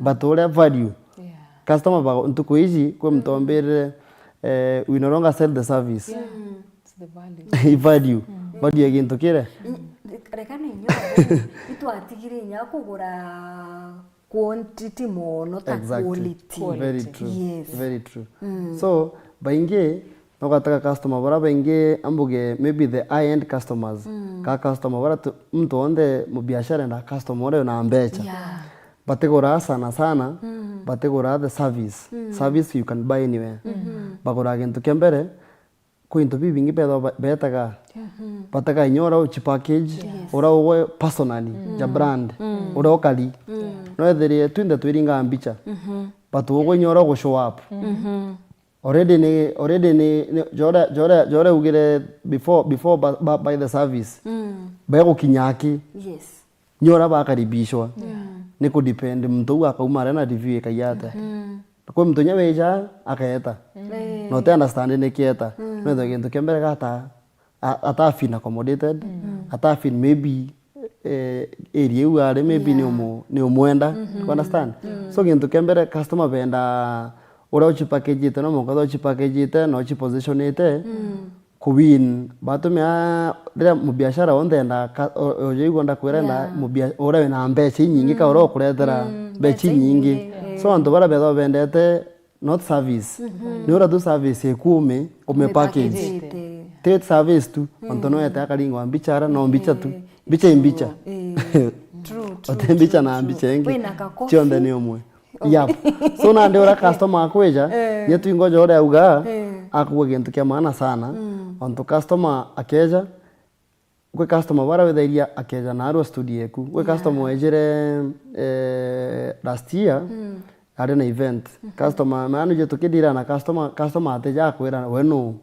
but uria value. Yeah. Customer ba ntuku iji kwi muntu ombirire, eh, we no longer sell the service. Yeah. It's the value. Value. Value ya gintu kire. Reka ni inya itwatigire inya kugura quantity mono ta Exactly. Quality. Very Quality. True. Yes. Very true. So, baingi no gataka customer bara baingi ambuge maybe the high end customers. Ka customer bara tu, muntu onthe mubiashara enda customer uria wina mbecha. Yeah. Batigura sana sana, batigura the service. Service you can buy anywhere. Bagura gintu kia mbere, kwi into bibingi betha ba-, betaga, bataga inya uria uchi package, uria ugwe personally, ja brand, uria ukari. No ethirie twinthe twiringa mbicha, but ugwe inya uria ugu show up. Already ni, already ni, ni, jore, jore, jore ugire before, before ba, ba, by the service. Bagukinya aki. Yes. Ni uria bakaribishwa. Ni ku depend muntu uu akauma aria na review ikagia atia. Kwi muntu nya wija aketa. Eh. Na uti understand ni kieta. No ethwe gintu kia mbere gata, a-, ata feel accommodated, ata feel maybe, eh, area iu ari maybe ni umu-, ni umwenda. You understand? So gintu kia mbere customer benda uria uchipackagite, no mwanka uchipackagite, na uchipositionite. Kuwin, batumia riria mubiashara wonthe enda ka-, o-, oja igua ndakwira enda mubia-, uria wina mbecha inyingi ka uria ukuretera mbecha inyingi. So antu baria betha bendete not service. Ni uria tu service iku umi, umi package. Ti service tu, antu no ete akaringwa mbicha ara, no mbicha tu. Mbicha i mbicha. True, true. Ote mbicha na mbicha ingi. Cionthe ni umwe. Yap. So nandi uria customer akwija, nye twingoja uria auga, akugwa gintu kia maana sana. Ontu customer akeja, gwi customer bara withairia akeja narua studio eku. Gwi customer wejire, eh, last year, ari na event. Customer, maana uje tukidira na customer, customer ateja akwira we nu.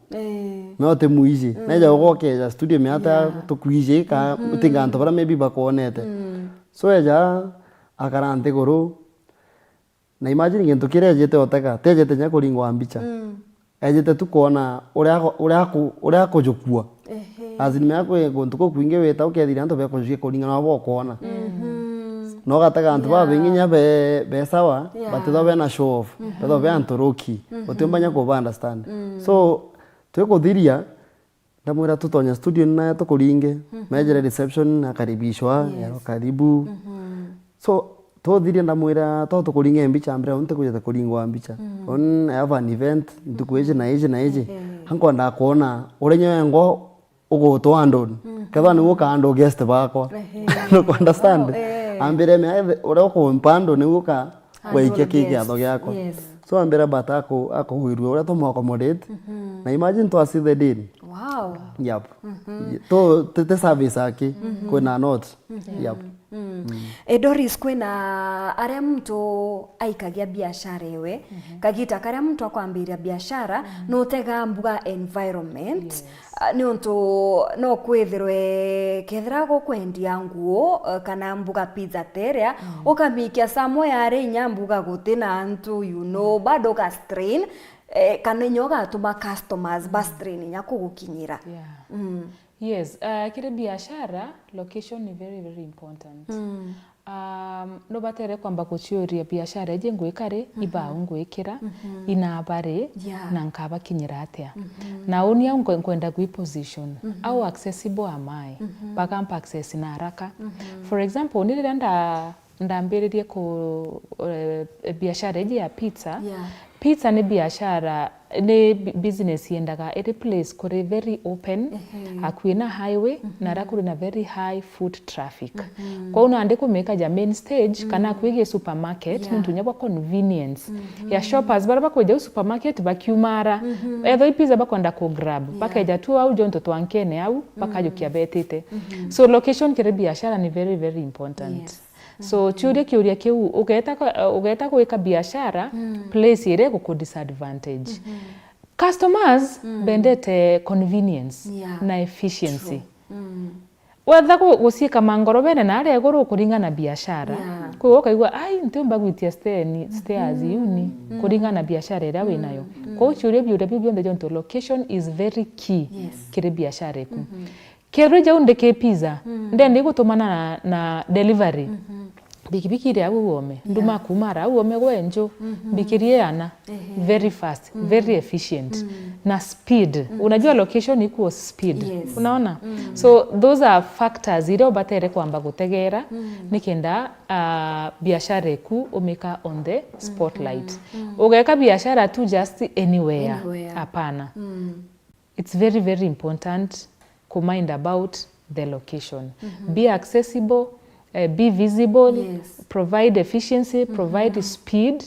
Me uti mwiji. Neja ugokeja studio me ata tukwiji ka utinga antu bara maybe bakwonete. So eja akara nthiguru, na imagine gintu kiria ejite oteka, tejite nya kuringwa mbicha. Ejite tu kwona uria ako-, uria aku-, uria akujukua. Ehe. As in, me akwi guntu kukwingi wita ukethira antu bekujukia kuringana na bo ukwona. No gatega antu babaingi nya be, be sawa, but tho bena show off. Betho be antu ruki. Utiumba nya kuba understand. So, twikuthiria, ndamwira tutonye studio ni nayo tukuringe. Mejire reception, akaribishwa, yaro karibu. So, tuthirie ndamwira, to tukuringe mbicha, ambira, "Unti kujete kuringwa mbicha. On, I have an event, ntuku iji na iji na iji. Ankwenda kwona uria nyewe ngo ugutwa andu. Kethwa ni guka andu guest bakwa." Nuku understand? Ambire, "Me, uria ukumpa andu ni guka gwaikia ki kiatho giakwa." So, ambira, but aku-, akugwirua uria tumu accommodate. Na imagine twa see the deal. Wow. Yep. To, ti, ti service aki, kwina not. Yep. Eh, Doris, kwina aria muntu aikagia biashara ewe, kagita karia muntu akwambiria biashara, nutega mbuga environment. Ah, ni untu no kwithirwe kethira gukwendia nguo, eh, kana mbuga pizza teria, ukamikia somewhere ari inya mbuga guti na antu, you know, bado uga strain, eh, kana inya ugatuma customers ba strain inya kugukinyira. Yeah. Yes, uh, kiri biashara, location ni very, very important. Um, nubatere kwamba guciuria biashara iji ngwika ri, ibau ngwikira, inaba ri, na nkabakinyira atia. Na uni au nkwe-, nkwenda gwi position, au accessible am I, bakampa access na haraka. For example, ni riria nda-, ndambiririe ku, eh, biashara iji ya pizza. Pizza ni biashara, ni bu-, business yendaga iri place kuri very open, akui na highway, na aria kuri na very high foot traffic. Kwou nandi kumika ja main stage, kana akui gi supermarket, nontu nya bwa convenience ya shoppers, baria bakwija au supermarket bakiumara. Ethwa i pizza bakwenda ku grab, bakeja tu au jonto twankene au, bakajukia betite. So location kiri biashara ni very, very important. So, ciuria kiuria kiu, ugeta kwa-, ugeta gwika biashara, place iria iguku disadvantage. Customers bendete convenience na efficiency. Wetha gu-, guciika mangorobene na aria iguru kuringana na biashara, kwi ukaigua, "Ai, ntiumba gwitia steni-, stairs iu ni," kuringana na biashara iria winayo. Kwou ciuria biuria biu bionthe jonto location is very key kiri biashara iku. Kethira jau ndi ki pizza, ndenda igutumana na, na delivery. bikibiki iria au uome, nduma kuma ara au uome gwe nju, mbikirie ana, very fast, very efficient, na speed. Unajua location equals speed. Yes. Unaona? So those are factors iria ubatere kwamba gutegera nikenda, ah, biashara eku umika on the spotlight. Ugeka biashara tu just anywhere. Anywhere. Hapana. It's very, very important ku mind about the location. Be accessible, eh, be visible, provide efficiency, provide speed,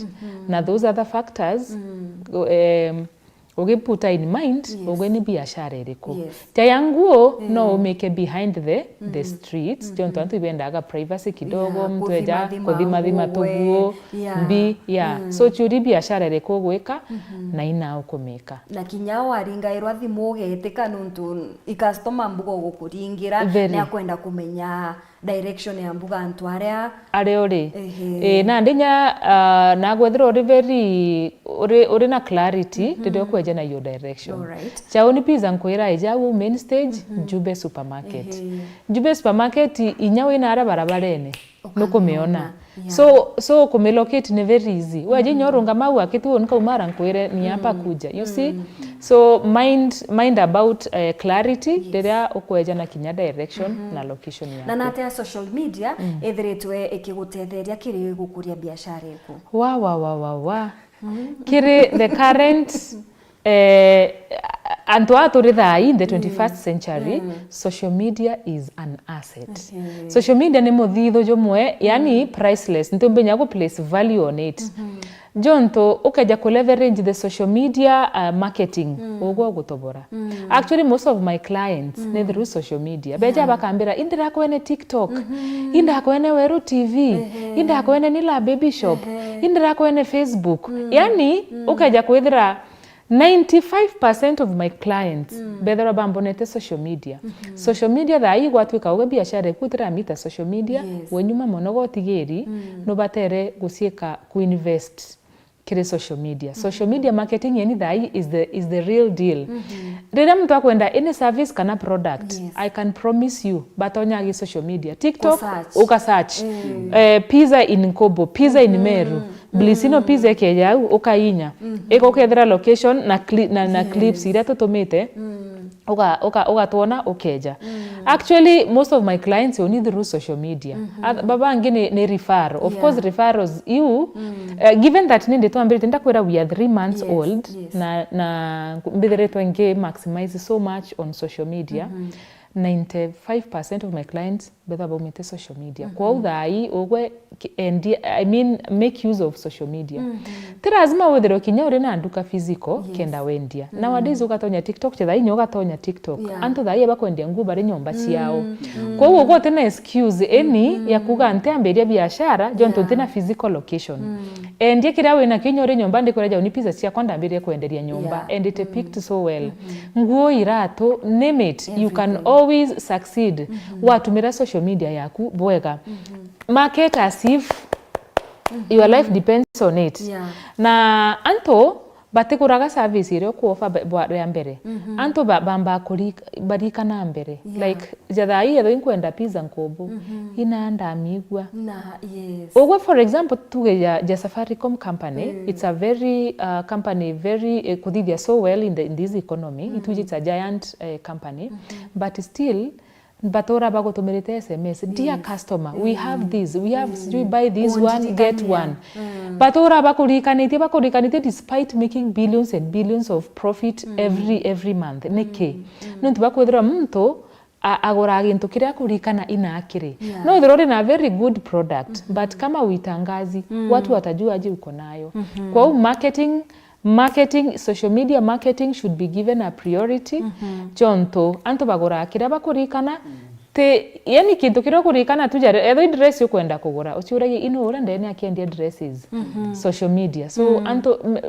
na those other factors, um, ugiputa in mind, ugwe ni biashara iriku. Yes. Jaya nguo no umike behind the, the streets, jontu antu ibendaga privacy kidogo, mtu eja kuthimathima tuguo, mbi, yeah. So, ciuri biashara iriku ugwika, na ina ukumika. Na kinya waringairwa thimu ugetika nontu i customer mbuga ugukuringira, ni akwenda kumenya direction ya mbuga antu aria aria uri. Ehe. Eh, nandi nya, ah, na gwethira uri very, uri, uri na clarity, riria ukweja na your direction. Alright. Chauni Pizza nkwira ija au main stage, Jube Supermarket. Ehe. Jube Supermarket inya wina aria barabarene. Nukumiona. Yeah. So, so kumilocate ni very easy. Weja inya urungama au akitu, nkaumara nkwire ni hapa kuja. You see? So mind, mind about, eh, clarity riria ukweja na kinya direction na location yaku. Na natia social media ithiritwe ikigutetheria kiri gukuria biashara eku? Wa, wa, wa, wa, wa. Kiri the current, eh, antu aa turi thaa ii in the twenty-first century, social media is an asset. Social media ni muthithu jumwe, yani priceless. Ntiumbinya gu place value on it. Jontu ukeja ku leverage the social media, uh, marketing, ugwe ugutobora. Actually, most of my clients ni through social media. Beja bakambira, "Indirakwene TikTok, indakwene Weru T V, indakwene Nila Baby Shop, indirakwene Facebook." Yani, ukeja kwithira ninety-five percent of my clients bethirwa bambonete social media. Social media thaa ii gwatwika uge biashara eku utiramita social media, we nyuma mono gotigiri, nubatere guciika kuinvest kiri social media. Social media marketing yani thaa ii is the, is the real deal. Riria muntu akwenda any service kana product, I can promise you, batonya agi social media. TikTok, uka search. Eh, pizza in Nkobo, pizza in Meru. Bliss ino pizza ikeja au, ukainya. Iko ukethira location na cli-, na, na clips iria tutumite, uga-, uga-, ugatwona ukeja. Actually, most of my clients only through social media. Ath-, baba bangi ni, ni referral. Of course, referrals iu, uh, given that nindi twambirite, ndakwira we are three months old, na, na mbithiritwe ngi maximize so much on social media. Ninety-five percent of my clients betha baumite social media. Kwou thaa ii ugwe ki-, endi-, I mean, make use of social media. Ti lazima withirwe kinya uri na nduka physical kenda wendia. Nowadays ugatonya TikTok, chetha inya ugatonya TikTok. Antu thaa ii bakwendia nguo bari nyomba ciao. Kwou ugwe utina excuse any ya kuga ntiambiria biashara jontu ntina physical location. Endia kiria wina kio inya uri nyomba, ndikwira jau ni pizza ciakwa ndambiria kwenderia nyomba, and it picked so well. Nguo, iratu, name it, you can always succeed watumira social media yaku bwega. Market as if your life depends on it. Na antu batiguraga service iria ukuofa ba-, bwa-, ria mbere. Antu ba-, bambaa kuri-, barikana mbere. Like, ja thaa ii ethwa inkwenda pizza Nkobo, ina ndamigua. Na, yes. Ugwe, for example, tuge ja, ja Safaricom company, it's a very, uh, company very, eh, kuthithia so well in the, in this economy. It which it's a giant, eh, company, but still, batura bagutumirite S M S, "Dear customer, we have this, we have sijui buy this one, get one." Batura bakurikanitie, bakurikanitie despite making billions and billions of profit every, every month. Niki? Nontu bakwithirwa muntu a-, agura gintu kiria akurikana ina akiri. No ithirwa uri na very good product, but kama uitangazi, watu watajua aje uko nayo. Kwou marketing, marketing, social media marketing should be given a priority. Jontu antu bagura kiria bakurikana, ti, yani, kintu kiria ukurikana tu jare, ethwa i dress ukwenda kugura, uciuragie, "Ino uria ndene akiendia dresses?" Social media. So, antu, m-,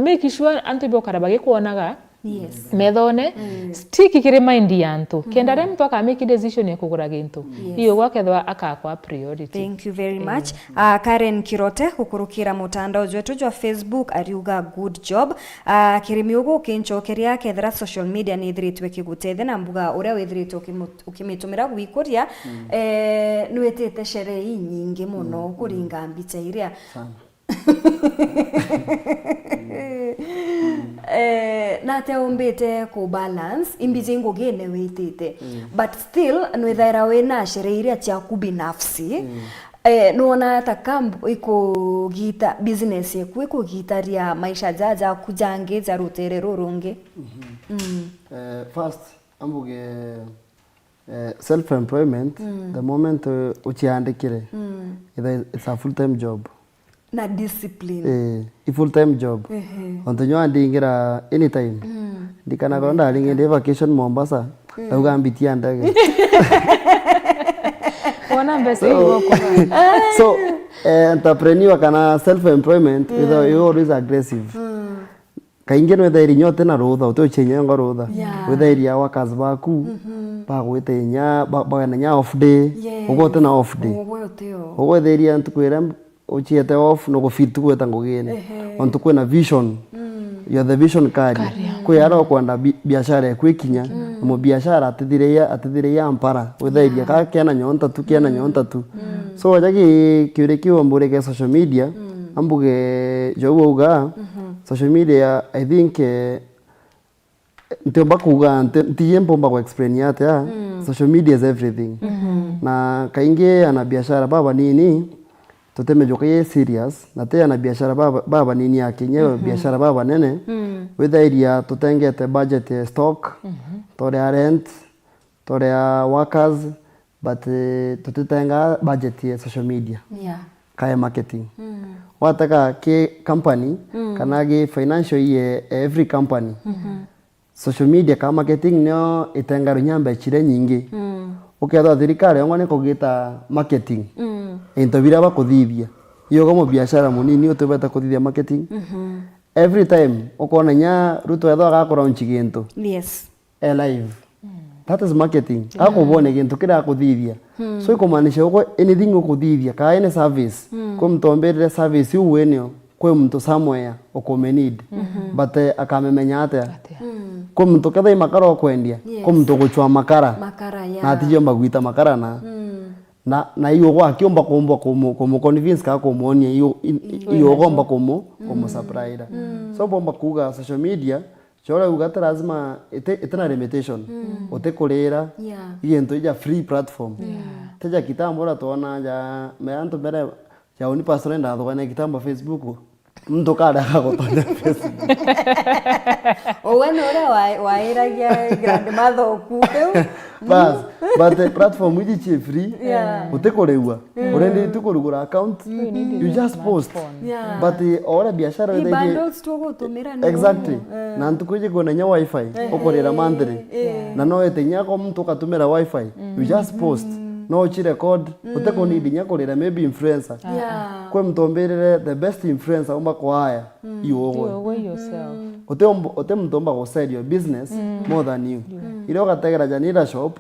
make sure antu ibokara bagikwonaga, Yes. Methone, mm, stick kiri mind ya antu. Kenda ria muntu akamake decision ya kugura gintu, yes, iyo gwakethwa akakwa priority. Thank you very much. Ah, Karen Kirote, gukurukira mutandao jwetu jwa Facebook, ariuga, "Good job." Ah, Kirimi ugu ukinchokeria, kethira social media ni ithiritwe ikigutethia na mbuga uria withiritwe ukimu-, ukimitumira gwikuria, eh, nwitite sherehe inyingi muno kuringa mbicha iria. Sana. Eh, nate umbite ku balance imbiji ngugine witite. But still, nwithaira wina sherehe iria ciaku binafsi. Eh, nuona ata kambu ikugita business yaku, ikugitaria maisha ja jaku jangi ja rutere rurungi? Mm. Eh, first, ambuge, eh, self employment, the moment, eh, uciandikire, it's a, it's a full time job. Na discipline. Eh, i full time job. Ehe. Ontu nyo andingira anytime. Ndikana koro ndaringi ndi vacation Mombasa, ndauga mbitia ndege. Wona mbeca. So, igokora. So, eh, entrepreneur kana self employment, you always aggressive. Kaingi nwithairi inya uti na rutha, uti ucienyengo rutha. Yeah. Withairi a workers baku, bagwite inya, ba-, bagana inya off day, yes, ugo uti na off day. Ugo utio. Ugwithiria ntuku iria uciete off, no gufeel tu gwita ngugine. Ehe. Ontu kwina vision. You are the vision carrier. Carrier. Kwi ara ukwenda bi-, biashara eku ikinya, na mubiashara atithiria, atithiria mpara. Withairia ka kena nyonta tu, kena nyonta tu. So, waja ki-, kiuri kiu mburi kia social media, ambuge, jou auga, social media, I think, eh, ntiumba kuuga, nti-, ntiji mpumba ku explain atia, social media is everything. Na kaingi ana biashara babanini, tutimejuka i serious, na ti ana biashara baba-, babanini akinya biashara babanene, withairia tutengete budget ya stock, toria rent, toria workers, but, eh, tutitenga budget ya social media. Yeah. Kae marketing. Wateka ki company, kana ki financial year, every company, social media ka marketing nio itengaru nyamba chire nyingi. Ukethwa thirikari yongwa ni kugita marketing. Into biria bakuthithia. Iyo uga mubiashara munini utubete kuthithia marketing. Every time ukona nya Ruto ethwa agakuraunchi gintu. Yes. E live. That is marketing. Akubone gintu kiria akuthithia. So ikumaanisha uko anything ukuthithia, kaa any service. Kwi muntu ombirire service iu winio, kwi muntu somewhere ukume need. But, eh, akamemenya atia? Atia? Kwi muntu ketha i makara ukwendia, yes, kwi muntu uguchwa makara. Makara, yeah. Na atijomba gwita makara na. Na, na iyo gwakiumba kumba kumu-, kumu convince ka kumuonia iyo, i-, iyo ugomba kumu, kumu supply. So bomba kuuga social media, chora uga ti lazima ite, ite na limitation. Uti kurira, yeah, i gintu ija free platform. Yeah. Teja kitambo ura twona ja, me antu mbere, ja uni pastor ndathugania kitambo Facebook. Muntu kare akagotonya Facebook. Uwe ni uria wa-, wairagia grandmother oku kiu. Bas, but the platform iji chi free. Yeah. Uti kuriwa. Urendi tu kurugura account. You just post. Yeah. But, eh, ora biashara. Ni wethe iji bundles tu ugutumira ni. Exactly. Eh. Na ntuku iji kwina nya wifi, ukurira monthly. Eh. Na no wete nya ko muntu ukatumira wifi. You just post. No uchi record. Uti kunidi nya kurira maybe influencer. Yeah. Kwi muntu ombirire the best influencer umba kuaya. You ugwe. You ugwe yourself. Uti umb-, uti muntu umba gu sell your business more than you. Iria ugategera Janira shop,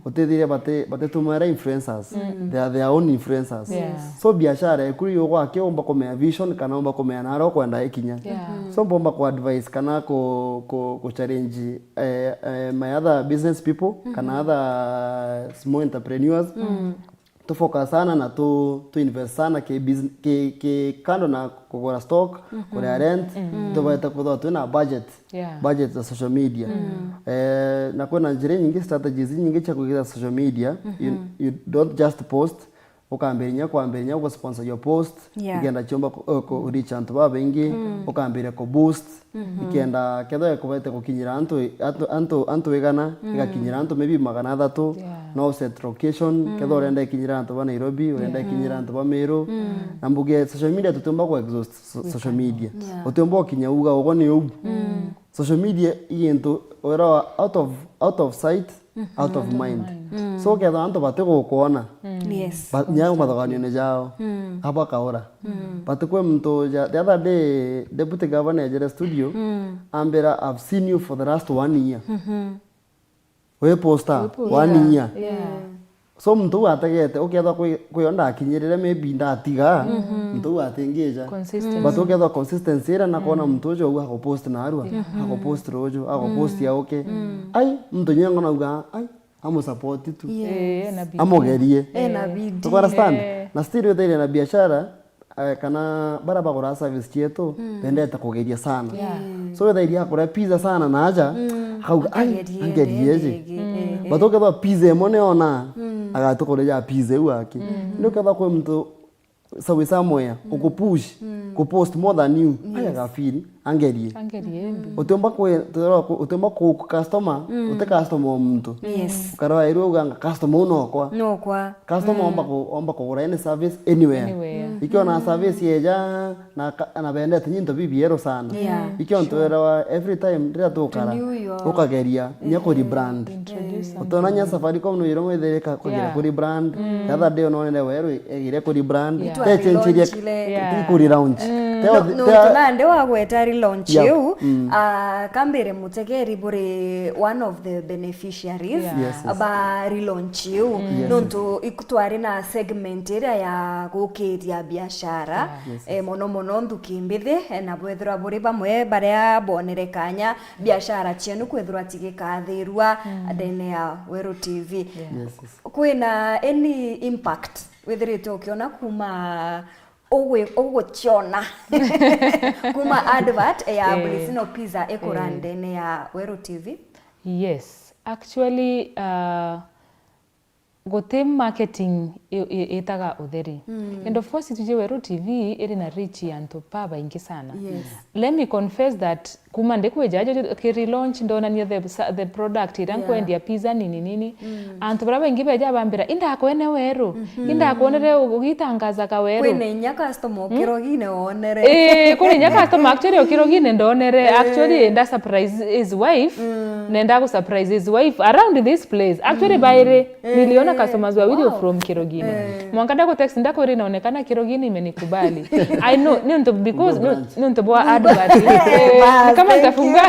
utithiria bati, batitumira influencers. They are their own influencers. Yeah. So biashara eku ri ugwake umba kumea vision kana umba kumea nara ukwenda ikinya. Yeah. So mbomba ku advise kana ku, ku, ku challenge, eh, eh, my other business people kana other small entrepreneurs. Tu focus sana na tu, tu invest sana ki bus-, ki, ki kando na kugura stock, kuria rent, tubete kwithirwa twina budget, yeah, budget za social media. Eh, na kwina njira nyingi, strategies nyingi cia kwigita social media. You, you don't just post, ukambiriria kwambiriria gu sponsor your post, yeah, ikenda ciomba ku, ku reach antu babaingi, ukambiria ku boost, ikenda kethwa ikubete gukinyira antu, antu, antu, antu igana, igakinyira antu maybe magana athatu. Yeah. No set location, kethwa urenda ikinyira antu ba Nairobi, urenda ikinyira antu ba Meru. Na mbuge social media tutiumba ku exhaust so-, social media. Yeah. Utiumba ukinya uga ugo ni uu. Social media i gintu wira out of, out of sight, out of mind. So ukethira antu batigukwona, yes, ba- nya mathoganione jao, abakaura. But kwi muntu ja- the other day, deputy governor ejere studio, ambira, "I've seen you for the last one year." Wi poster, one year. Yeah. So muntu uu ategete, ukethwa kwi- kwio ndakinyirire, maybe ndatiga, muntu uu atingija. Consistent. But ukethwa consistency iria na kwona muntu uju au agupost narua, agupost ruju, agupost auke. Ai, muntu nyengo nauga, ai, amusupport tu. Yes. Eh, na bidii. Amugerie. Eh, na bidii. Tuku understand? Eh. Na still uthiire na biashara, eh, kana bara bagura service cietu, bendete kugeria sana. Yeah. So wethairia akura pizza sana na aja, akauga, "Ai, angerie, angerie iji." But ukethwa pizza imwe niona, agatukurija pizza iu aki. Ndio ukethwa kwi muntu sawi somewhere, ukupush, kupost more than you, ai, agafeel, angerie. Angerie, mbi. Utiumba kwi- utiumba ku- ku customer, uti customer o muntu. Yes. Ukara wairua uganga customer uu nokwa. Nokwa. Customer omba ku- omba kugura any service anywhere. Anywhere. Ikiona service yeja na ka- na bendete nyinto bibieru sana. Yeah. Ikio ntu werawa every time riria tukara, ukageria nya ku rebrand. Introduce something. Utona nya Safaricom no iro mwethirika kugeria ku rebrand. The other day ononere weru egire ku rebrand. Yeah. Te change iria relaunchire. Yeah. Ti ku relaunch. No, no, tunande wagweta relaunch iu, ah, kambire mutegeri buri one of the beneficiaries. Yeah. Yes, yes. Ba relaunch iu. Yes, yes. Nontu iku twari na segment iria ya gukiria biashara. Yeah. Yes, yes. Eh, mono mono nthuki mbithi, eh, na bwethirwa buri bamwe baria bonere kanya biashara cienu kwithirwa cigikathirua ndene ya Weru T V. Yeah. Yes, yes. Kwina any impact withirite ukiona kuma ugwi- uguciona kuma advert ya Blisino Pizza ikura ndene ya Weru T V? Yes. Actually, uh, guti marketing i- i- itaga utheri. And of course, ituje Weru T V iri na reach ya antu babaingi sana. Yes. Let me confess that kuma ndikwija ajo ki relaunch ndonania the sa- the product iria nkwendia pizza nini nini. Antu baria baingi beja bambira, "Indakwene Weru, indakwonere u- ugitangazaga Weru." Kwina inya customer ukirogine wonere. Eh, kwina inya customer actually ukirogine ndonere. Actually, nda surprise his wife. Nenda gu surprise his wife around this place. Actually, bairi niliona customers wawili from Kirogini. Mwanka ndaku text ndakwira inaonekana Kirogini imenikubali. I know, ni untu because, ni untu bwa advert. Eh, ni kama nitafungua.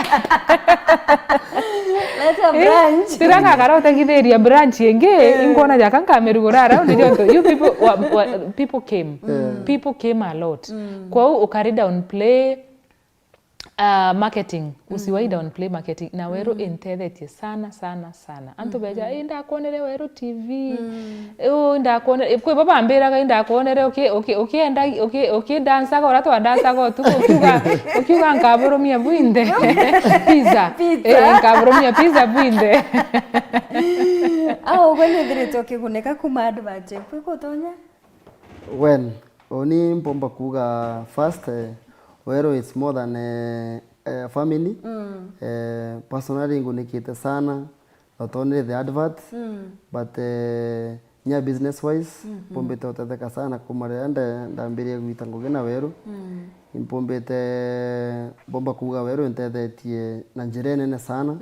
Leta branch. Tira ngakara utengithiria branch ingi, inkwona jaka nkamirugura around ndio ntu. You people, wa- wa- people came. People came a lot. Kwou ukari downplay, ah, marketing. Usiwai downplay marketing. Na Weru intethetie sana, sana, sana. Antu beja, "Ii, ndakwonere Weru T V. Uu, ndakwonere," kwi bo bambiraga, "Ii, ndakwonere uki- uki- ukienda- uki- ukidansaga uria twadansaga utuku, ukiuga- ukiuga nkaburumia bwinthe." Pizza. Pizza. Eh, nkaburumia pizza bwinthe. Au ugwe nithirite ukigunika kuma advert kwi gutonya? Well, uni mpomba kuuga first, eh, Weru it's more than, eh, eh, family. Eh, personally ngunikite sana, not only the advert, but, eh, nya business wise, mpombite utetheka sana kuma riria nde- ndambirie gwita ngugi na Weru. Impombite mpomba kuuga Weru intethetie na njira inene sana.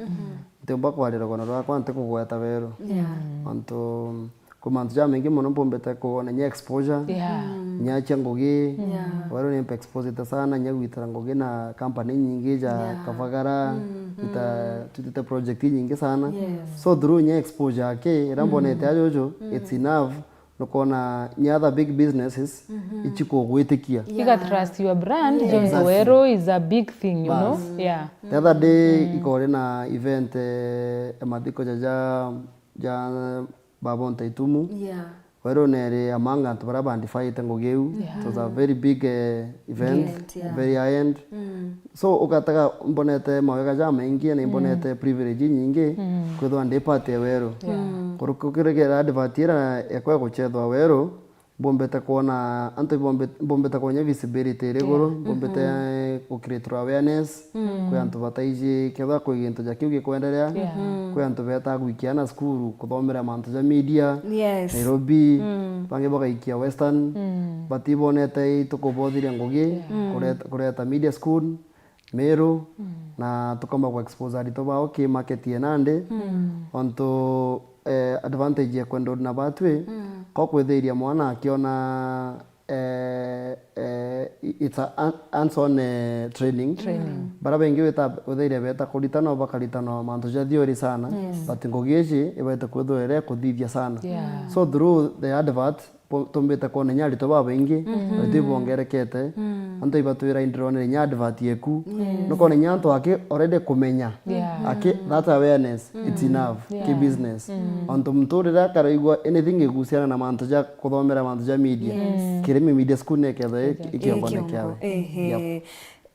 Ntiumba kwaria rugano rwakwa ntikugweta Weru. Yeah. Ontu kwi mantu jamaingi mono mpumbite kwona nya exposure, yeah, nya cia ngugi. Yeah. Weru nimpa exposite sana nya gwitira ngugi na company nyingi ja, yeah, Kavagara, mm, mm, ita- twitite project nyingi sana. Yes. So through nya exposure aki, ira, mm, mbonete ajuju, mm, it's enough, nukona nya other big businesses, mhm, ichikugwitikia. Yeah. Iga trust your brand, yes, John, exactly. Weru is a big thing, you know? Bas. Yeah. The other day, mm, ikori na event, eh, ya mathiko ja, ja, ja Baba Ntaitumu. Yeah. Weru neri among antu baria bandifaite ngugi iu. Yeah. It was a very big, eh, event, event, yeah, very high end. Mm. So, ugatega mbonete mawega jamaingi na imbonete, mm, privilege nyingi, mm, kwithirwa ndi part ya Weru. Yeah. Mm. Kuru-, kukiregera advert ira ekwa guchethwa Weru, mbombete kwona antu ibombe-, mbombete kwona visibility iri iguru, yeah, mbombete, mhm, gucreate awareness, mm, kwi antu bataiji kethwa kwi gintu ja kiu gikwenderea, yeah, mhm, kwi antu beta gwikia ana cukuru kuthomera mantu ja media, yes, Nairobi, mm, bangi bagaikia Western, mm, batibonete itukubothiria ngugi, yeah, mm, kureta, kureta media school, Meru, na tukomba ku expose aritwa bao ki market ye nandi, ontu, eh, advantage ya kwenda uri na batwi, ko kwithiria mwana akiona, eh, eh, i-, it's a han-, hands-on, eh, training. Training. Bara baingi wita-, withiria beta kuritana, bakaritanwa mantu ja theory sana, but ngugi ici ibaite kwithirwa iri kuthithia sana. Yeah. So through the advert, bo-, tumbite kwona inya aritwa babaingi, aritwa ibongerekete, antu ibatwira, "Indirone inya advert yeku." Nukona inya antu aki already kumenya. Yeah. Aki, that awareness, it's enough. Yeah. Ki business. Ontu muntu riria akaraigua anything igusiana na mantu ja kuthomera mantu ja media, Kirimi Media School nekethwa i-, ikiongo ne kiawe. Ehe. Yep.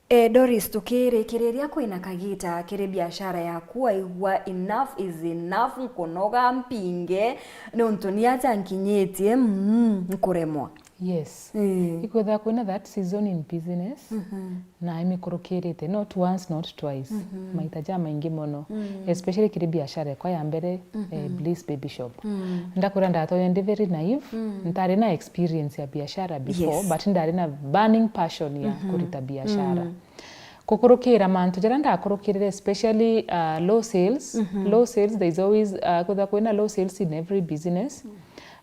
Eh, Doris, tukirikiriria, kwina kagita kiri biashara yaku waigua enough is enough, nkunoga mpinge, niuntu ni aja nkinyitie, mm, nkuremwa? Yes. Eh. Ikwithirwa kwina that season in business, na imikurukirite, not once, not twice, maita jamaingi mono, especially kiri biashara yakwa ya mbere, eh, Bliss Baby Shop. Ndakwira, ndatonye ndi very naive, ntari na experience ya biashara before, but ndari na burning passion ya kurita biashara. Kukurukira mantu jaria ndakurukirire, especially, uh, low sales. Low sales, there is always, uh, kwithirwa kwina low sales in every business.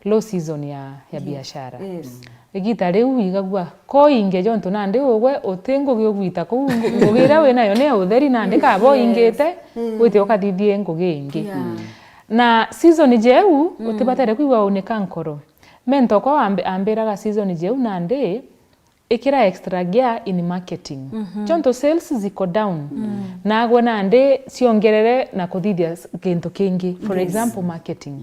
Low season ya, ya biashara. Yes. Igita riu igagua koinge jontu nandi ugwe uti ngugi ugwita kuu, ngu-, ngugi iria winayo ni ya utheri nandi kaba uingite, wite ukathithie ngugi ingi. Yeah. Na season jeu, utibatere kwigua unika nkoro. Mentor okwa ambi-, ambiraga season jeu nandi, ikira extra gear in marketing. Jontu sales ziko down. Nagwe nandi ciongerere na kuthithia s-, gintu kingi. For example, marketing.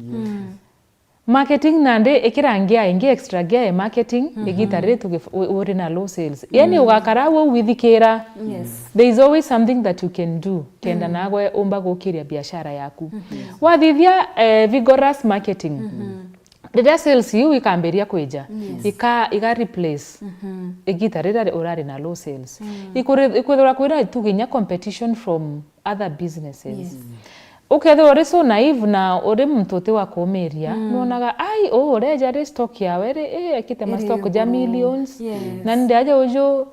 Marketing nandi ikira gear ingi, extra gear ya marketing, igita riri tugi-, u-, uri na low sales. Yani ugakara au withikira. Yes. There is always something that you can do kenda nagwe umba gukiria biashara yaku. Wathithia, eh, vigorous marketing. Riria sales iu ikambiria kwija, ika-, iga replace igita riria urari na low sales. Ikuri-, ikwithirwa kwina tuge inya competition from other businesses. Yes. Ukethirwa uri so naive na uri muntu uti wa kuumiria, nwonaga, "Ai, uu ureja ri stock yawe ri, ii, ekite ma stock ja millions, na ndi aja uju."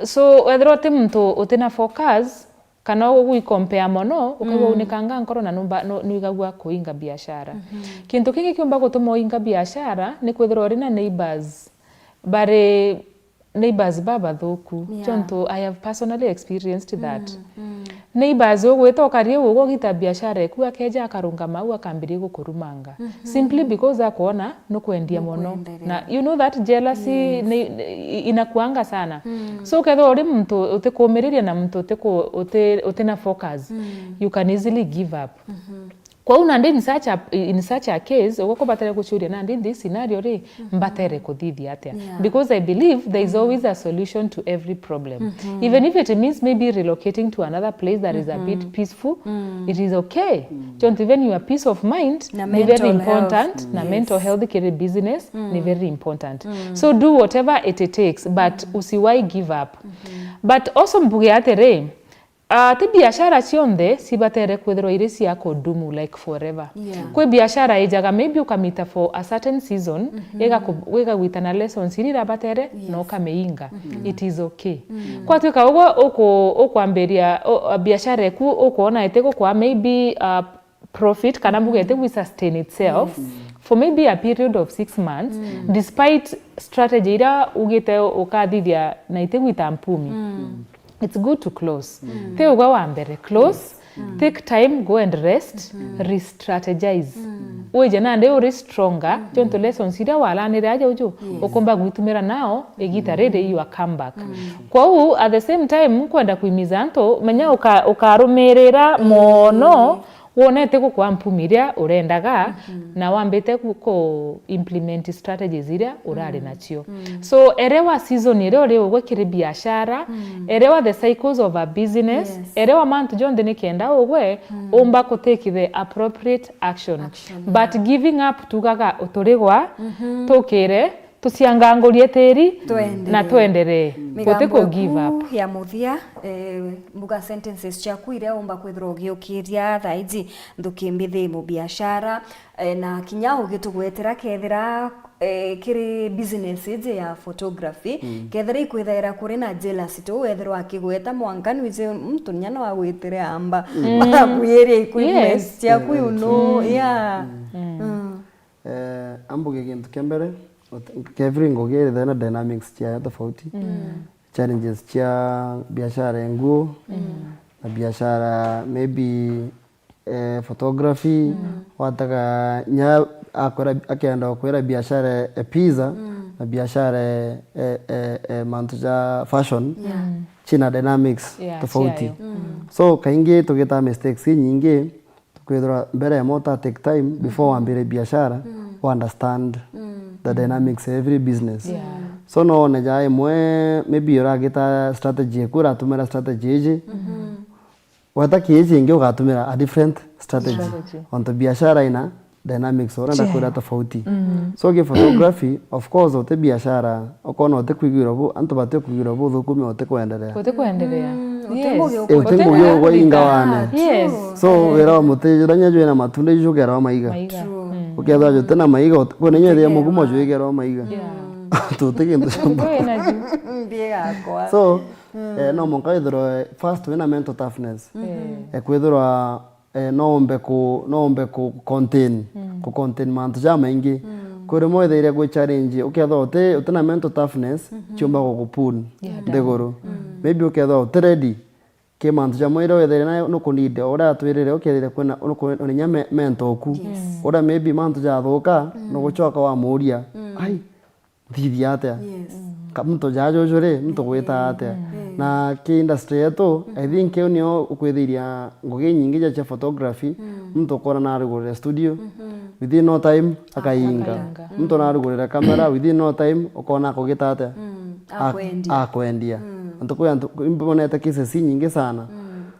So, wethirwa uti muntu uti na focus, kana ugwikompea mono, ukaigua unikanga nkoro na numba, nu-, nwigagua kuinga biashara. Kintu kingi kiumba gutuma uinga biashara ni kwithirwa uri na neighbors bari neighbors babathuku. Yeah. Jontu I have personally experienced that. Neighbors ugwita ukaria ugwo ugita biashara eku, akeja akarungama au akambiria gukurumanga. Simply because akwona nukwendia mono. Nukwenderea. Na you know that jealousy ni, ni, inakuanga sana. So ukethirwa uri muntu utikuumiriria na muntu utiku-, uti-, utina focus, you can easily give up. Kwou nandi in such a, in such a case, ugwe kubatere gucuria nandi in this scenario ri, mbatere kuthithia atia? Yeah. Because I believe there is always a solution to every problem. Even if it means maybe relocating to another place that is a bit peaceful, it is okay. Jontu even your peace of mind ni very important, na mental health kiri business ni very important. So do whatever it takes, but usiwai give up. But also mbuge atiri, ah, ti biashara cionthe cibatere kwithirwa iri cia kudumu, like, forever. Yeah. Kwi biashara ijaga maybe ukamita for a certain season, igaku-, igagwita na lessons iria irabatere, na ukamiinga. It is okay. Kwatuika ugwe uku-, ukwambiria, u-, biashara eku ukwona itigukwaa maybe, uh, profit, kana mbuga itigwi sustain itself for maybe a period of six months, despite strategy iria ugite ukathithia na itigwita mpumi. It's good to close. Ti ugwe wa mbere, close, take time, go and rest, re-strategize. Wije nandi uri stronger, jontu lessons iria walanire aja uju, ukumba gwitumira nao igita riri you are come back. Kwou, at the same time, nkwenda kwimiza antu, menya uka-, ukarumirira mono, wonete gukwa mpumi iria urendaga, na wambite ku, ku implement strategies iria urari nacio. So, erewa season iria uri ugwe kiri biashara, erewa the cycles of a business, erewa mantu jonthe nikenda ugwe umba ku take the appropriate action. But giving up tugaga uturigwa, tukire, tuciangangurie tiri na twenderee. Guti ku give up. Migambo eku ya muthia, eh, mbuga sentences ciaku iria umba kwithirwa ugiukiria thaa iji, nthuki mbithi, mubiashara, eh, na kinya ugitugwetera kethira eh, kiri business iji ya photography, kethira ikwithaira kuri na jealousy tu, wethirwa akigweta mwanka nwiji muntu nya no agwitire amba, akwirie equipment ciaku, you know, yeah. Mm. Eh, ambuge gintu kia mbere, ut-, kethira ngugi ithena dynamics ciayo tofauti. Challenges cia biashara ya nguo, na biashara maybe eh, photography, wataga nya akwira, akenda kwira biashara e pizza na biashara e, e, e, mantu ja fashion, china dynamics tofauti. So kaingi tugita mistakes inyingi, tukwithirwa mbere ya mota take time before wambire biashara, u understand the dynamics of every business. So no one ja imwe maybe uragita strategy eku, uratumira strategy iji, weta kii kingi ugatumira a different strategy. Strategy. Onto biashara ina dynamics urenda kwira tofauti. So ki photography, of course, uti biashara, ukona uti kwigwirwa bu, antu bati kwigwirwa bu thukumi uti kwenderea. Uti kwenderea. Yes. Uti ngugi ugwa ingawane. Yes. So wira wa muti juranya jwina matunda ijugerwa maiga. Maiga. Ukethwa juti na maiga, kwina inya thia mugumo juigerwa maiga. Yeah. Tuti kintu cia. Kwina ju. Mbi gakwa. So, eh, no mwanka withirwe first wina mental toughness. Eh, kwithirwa, eh, no umbe ku, no umbe ku contain, ku contain mantu jamaingi. Kwi rimwe withaire kwi challenge, ukethwa uti, uti na mental toughness, ciumba gugu pull nthiguru. Maybe ukethwa uti ready, ki mantu jamwe iria withaire nayo nukunide, uria atwirire ukethire kwina, nuku-, urinya me-, mentor oku. Uria maybe mantu jathuka, nugucoka wamuria, ai, nthithia atia? Yes. Ka muntu jajuju ri, muntu gwita atia? Na ki industry yetu, I think iu nio ukwithiria ngugi nyingi ja cia photography, muntu ukona narugurire studio, within no time akainga. Akainga. Muntu narugurire camera, within no time ukona akugita atia? Ak-, akwendia. Akwendia. Antu kwi antu, imbonete cases inyingi sana.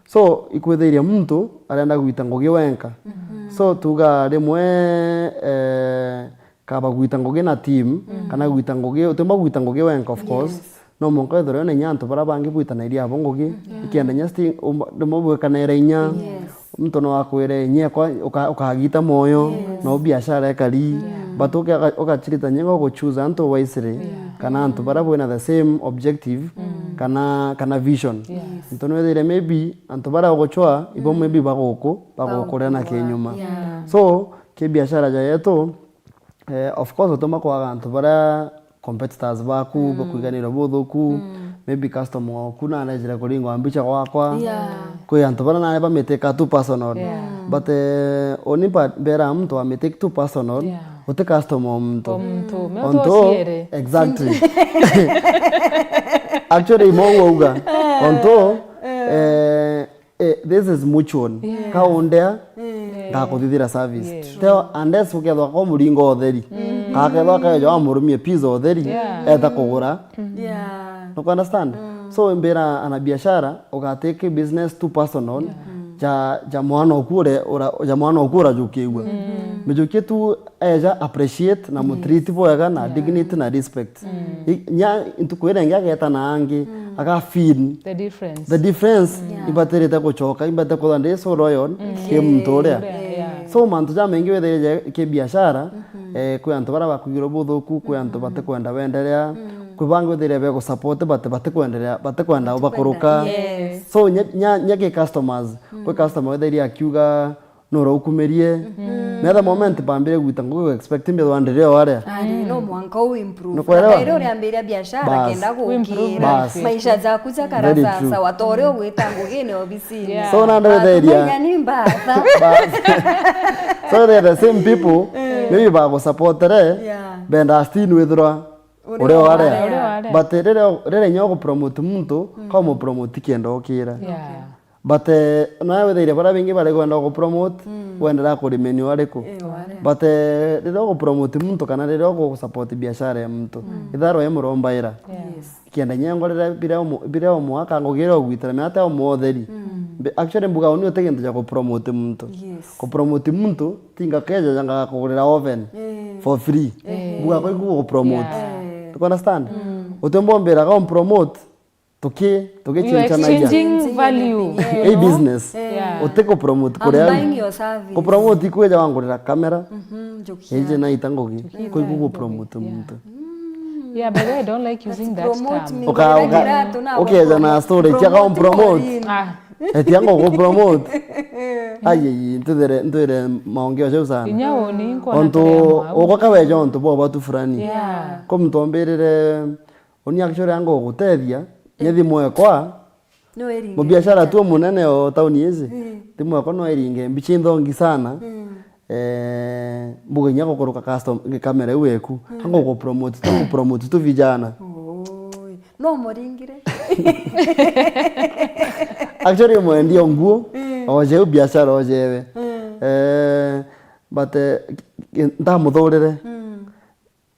So, ikwithiria muntu arenda gwita ngugi wenka. So, tuga rimwe, eh, kaba gwita ngugi na team, kana gwita ngugi, utimba gwita ngugi wenka, of course. No mwanka withirwe na inya antu bara bangi bwitanairia abo ngugi, ikenda inya sti-, umba-, rimwe bwekanera inya, muntu no akwire, "Inya ekwa uka-, ukagita moyo, no biashara ekari." But uke-, uka-, ukachirita nyenga uguchoose antu wisely, kana antu bara bwina the same objective, kana, kana vision. Antu nwithire maybe antu bara uguchwa, ibo maybe baguku-, bagukuria na kinyuma. So, ki biashara ja yetu, eh, of course, utuma kwaga antu bara competitors baku, bakwiganirwa buthuku, maybe customer waku narejire kuringwa mbicha gwakwa. Kwi antu bara nare bamiteka too personal. But, eh, uni mba-, mbera muntu amitake too personal, uti customer o muntu. O muntu. Exactly. Actually, mo uga. Ontu, eh, eh, this is mutual. Kaundea, ngakuthithira service. Teo, unless ukethwa kwa muringo utheri. Kakethwa kaeja wamurumie pizza utheri, eta kugura. Nuku understand? So, mbira ana biashara, ugatake business too personal, ja, ja mwana oku ure-, ura-, ja mwana oku urajukigua. Mijukie tu eja appreciate na mutreat bwega na dignity na respect. I-, nya ntuku iria ingi ageta na angi, aga feel the difference. Imbatirite gucoka, imbate kwithwa ndi so loyal ki muntu uria. So mantu jamaingi withirie ki biashara, eh, kwi antu bara bakwigirwa buthuku, kwi antu batikwenda wenderea, kwi bangi withirie be gusupport but batikwenderea, batikwenda ubakuruka. So nya, nya, nya ki customers, kwi customer withirie akiuga, nuraukumirie. Metha moment bambire gwita ngugi, expect mbithwa ndiri o aria. Ari, no mwanka u improve. Nukwelewa? Na kairi uriambiria biashara kenda gukira. Bas. Maisha jaku jakara sawa, ta uria ugwita ngugine obisini. So, nandi witheria. Ni mbatha. Bas. So, they're the same people, maybe bagusupportere, benda still withirwa uria o aria. But riria, riria inya ugupromote muntu, ka umupromote kenda ukira. But, eh, nawe withaire baria baingi bari kwenda gupromote, wendera kurimenia ariku? But, eh, riria ugupromote muntu kana riria ugusupport biashara ya muntu, itharwa i murombaira. Kenda nyengwa riria, biria umu-, biria umwaka ngugi iria ugwitira miata umwotheri. Actually, mbuga uni uti gintu gia gupromote muntu. Gupromote muntu, tinga keja janga kugurira oven for free. Mbuga kwa iku gupromote. You understand? Uti mbombiraga umpromote, tuki You are tugicenjanagia. Exchanging value. Ii business. Yeah. Utiku promote I'm kuria buying your service. Ku promote ikweja wangurira kamera. Mhm, njukia. Iji naita ngugi. Njukia. Kwi kugu promote muntu. Yeah, by the way, I don't like using that term. Uka- uka- ukeja na story cia ka promote. Ah. Etia ngo ku promote. Ai, ai, ntwire ntwire maongeo jau sana. Inya uni nkona ontu ukwa kaweja ontu bo batu fulani. Yeah. Ko muntu ombirire Uni actually ango gutethia, nye thimu ekwa, mubiashara tu munene o tauni ici, thimu ekwa no iringe mbicha inthongi sana. Eh, mbuga inya gukuruka custom, kamera iu eku. Ango ku promote tu, ku promote tu vijana. Oi. No muringire. Actually mwendia nguo, ojeu biashara ojewe. Eh, but eh, ndamuthurire.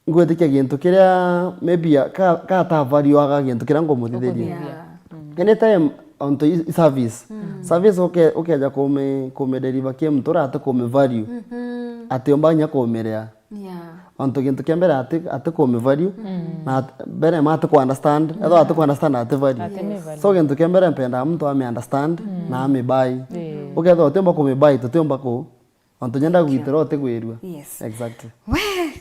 Ngwitikia gintu kiria maybe ka- ka atavariuaga gintu kiria ngumuthithiria. Ngumuthithia. Anytime onto i- i service. Service uke- ukeja kumi- kumideliver ki muntu uria ati kumivalue. Atiumba inya kumiria. Yeah. Onto gintu kia mbere ati ati kumivalue. Na at- mbere ma ati kuunderstand. Ethwa ati kuunderstand ati value. Ati mivalue. So gintu kia mbere mpendaa muntu ami understand na ami buy. Ukethwa utiumba kumibuy tutiumba ku Ontu nyenda gwitira utigwirua. Yes. Exactly. We,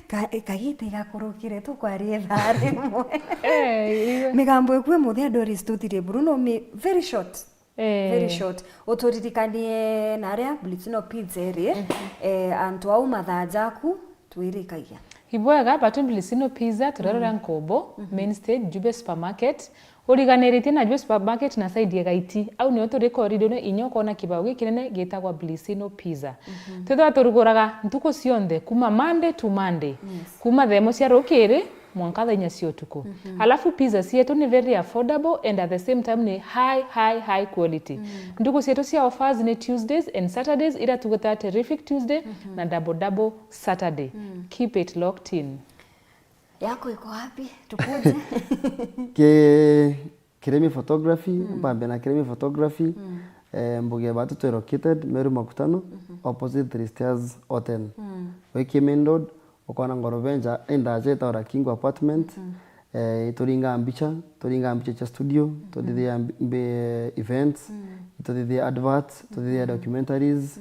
ka- kagita igakurukire tukwaria ithaa rimwe. Eh, iwe. Migambo iku imuthia Doris tuthirie buru no mi very short. Eh. Very short. Uturirikanie na aria Blitino Pizza iri, eh, antu au mathaa jaku twirikagia. Ibwega, batu Blitino Pizza, turerora Nkobo, main stage, Jube Supermarket, Uriganiritie na Jube Supermarket na side ya Gaiti. Au nio turi corridor-ini inya ukona kibao gikinene gitagwa Blisino Pizza. Twithagwa turuguraga ntuku cionthe kuma Monday to Monday. Yes. Kuma thaa imwe cia rukiri mwanka thaa inya cia utuku. Alafu pizza cietu ni very affordable and at the same time ni high, high, high quality. Ntuku cietu cia offers ni Tuesdays and Saturdays, iria tugitaga Terrific Tuesday na Double Double Saturday. Keep it locked in. Yako iko wapi? Tukuje. Ki Kirimi Photography, mpambe na Kirimi Photography, eh, mbuge batu twi located Meru Makutano, opposite Three Stairs Hotel. Wiki main road, ukona ngoroba inja indaja itaura Kingo Apartment. Eh, ituringa mbicha, turinga mbicha cia studio, tuthithia mbi- mbi- events, tuthithia adverts, tuthithia documentaries,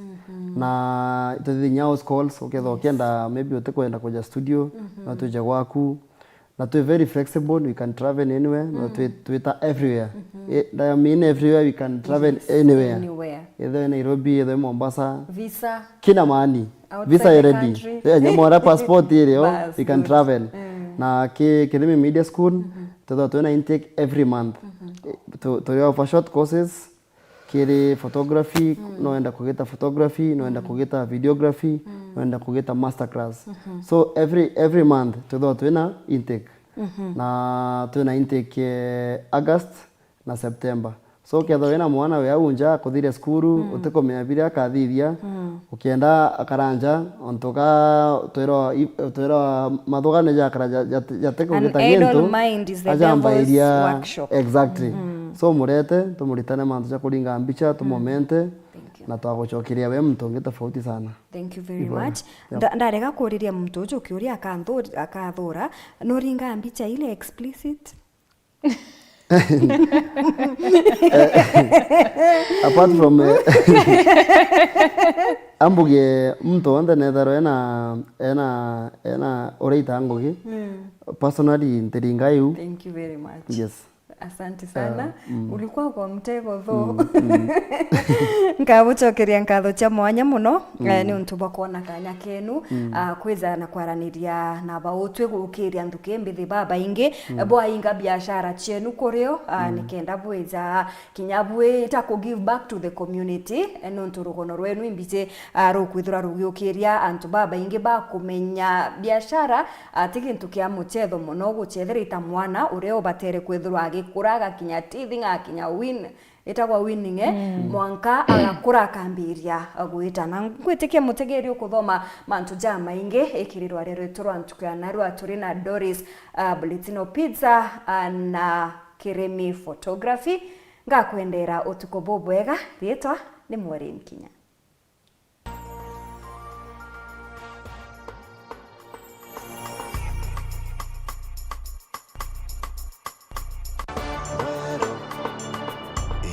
na tuthithia nya house calls, ukethwa ukienda maybe utikwenda kuja studio, no tuje gwaku. Na twi very flexible, we can travel anywhere, no twi- twita everywhere. Eh, I mean everywhere, we can travel anywhere. Anywhere. Ethwe Nairobi, ethwe Mombasa. Visa. Kila mahali. Outside the country. Visa ready. Yeah, nyamora passport iri, oh, we can travel. Na ki Kirimi Media School, twithwa twina intake every month. Eh, tu- turi offer short courses, kiri photography, no wenda kugita photography, no wenda kugita videography, no wenda kugita masterclass. So every every month twithwa twina intake. Na twina intake, eh, August na September. So ukethwa wina mwana wi au nja akuthiria cukuru, utikumenya biria akathithia, ukienda akara nja, ontu ka twirwa i- twirwa mathuga ni jakara ja- ja- jatikugita gintu, ajambairia. Exactly. So murete tumuritane mantu ja kuringa mbicha, tumumente, na twagucokeria we muntu ungi tofauti sana. Thank you very much. Nda- ndarega kuriria muntu uju kiuria akanthu- akathura, nuringa mbicha ile explicit? Apart from, eh, ambuge muntu wonthe nethirwa ena ena ena uria itaa ngugi, personally ntiringa iu. Thank you very much. Yes. Asante sana. Ulikuwa kwa mtego though. Nkabucokeria nkatho cia mwanya muno, eh, ni untu bwa kwona kanya kenu, ah, kwija na kwaraniria na bautwi gukiria nthuki mbithi babaingi, bwainga biashara cienu kurio, ah, nikenda bwija kinya bwita ku give back to the community, eh, nontu rugono rwenu imbiji, ah, rukwithirwa rugiukiria antu babaingi bakumenya biashara, ah, ti gintu kia muchetho muno guchethera ita mwana uria ubatere kwithirwa agikura agakinya teething, agakinya win, itagwa winning, eh, mwanka agakura akambiria gwita. Na ngwitikia mutegeri ukuthoma mantu jamaingi ikiri rwaria rwetu rwa ntuku ya narua turi na Doris, ah, Bulletino Pizza, ah, na Kirimi Photography. Ngakwendera utuku bubwega. Riitwa ni Maureen Kinya.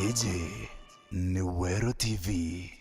Iji ni Weru T V.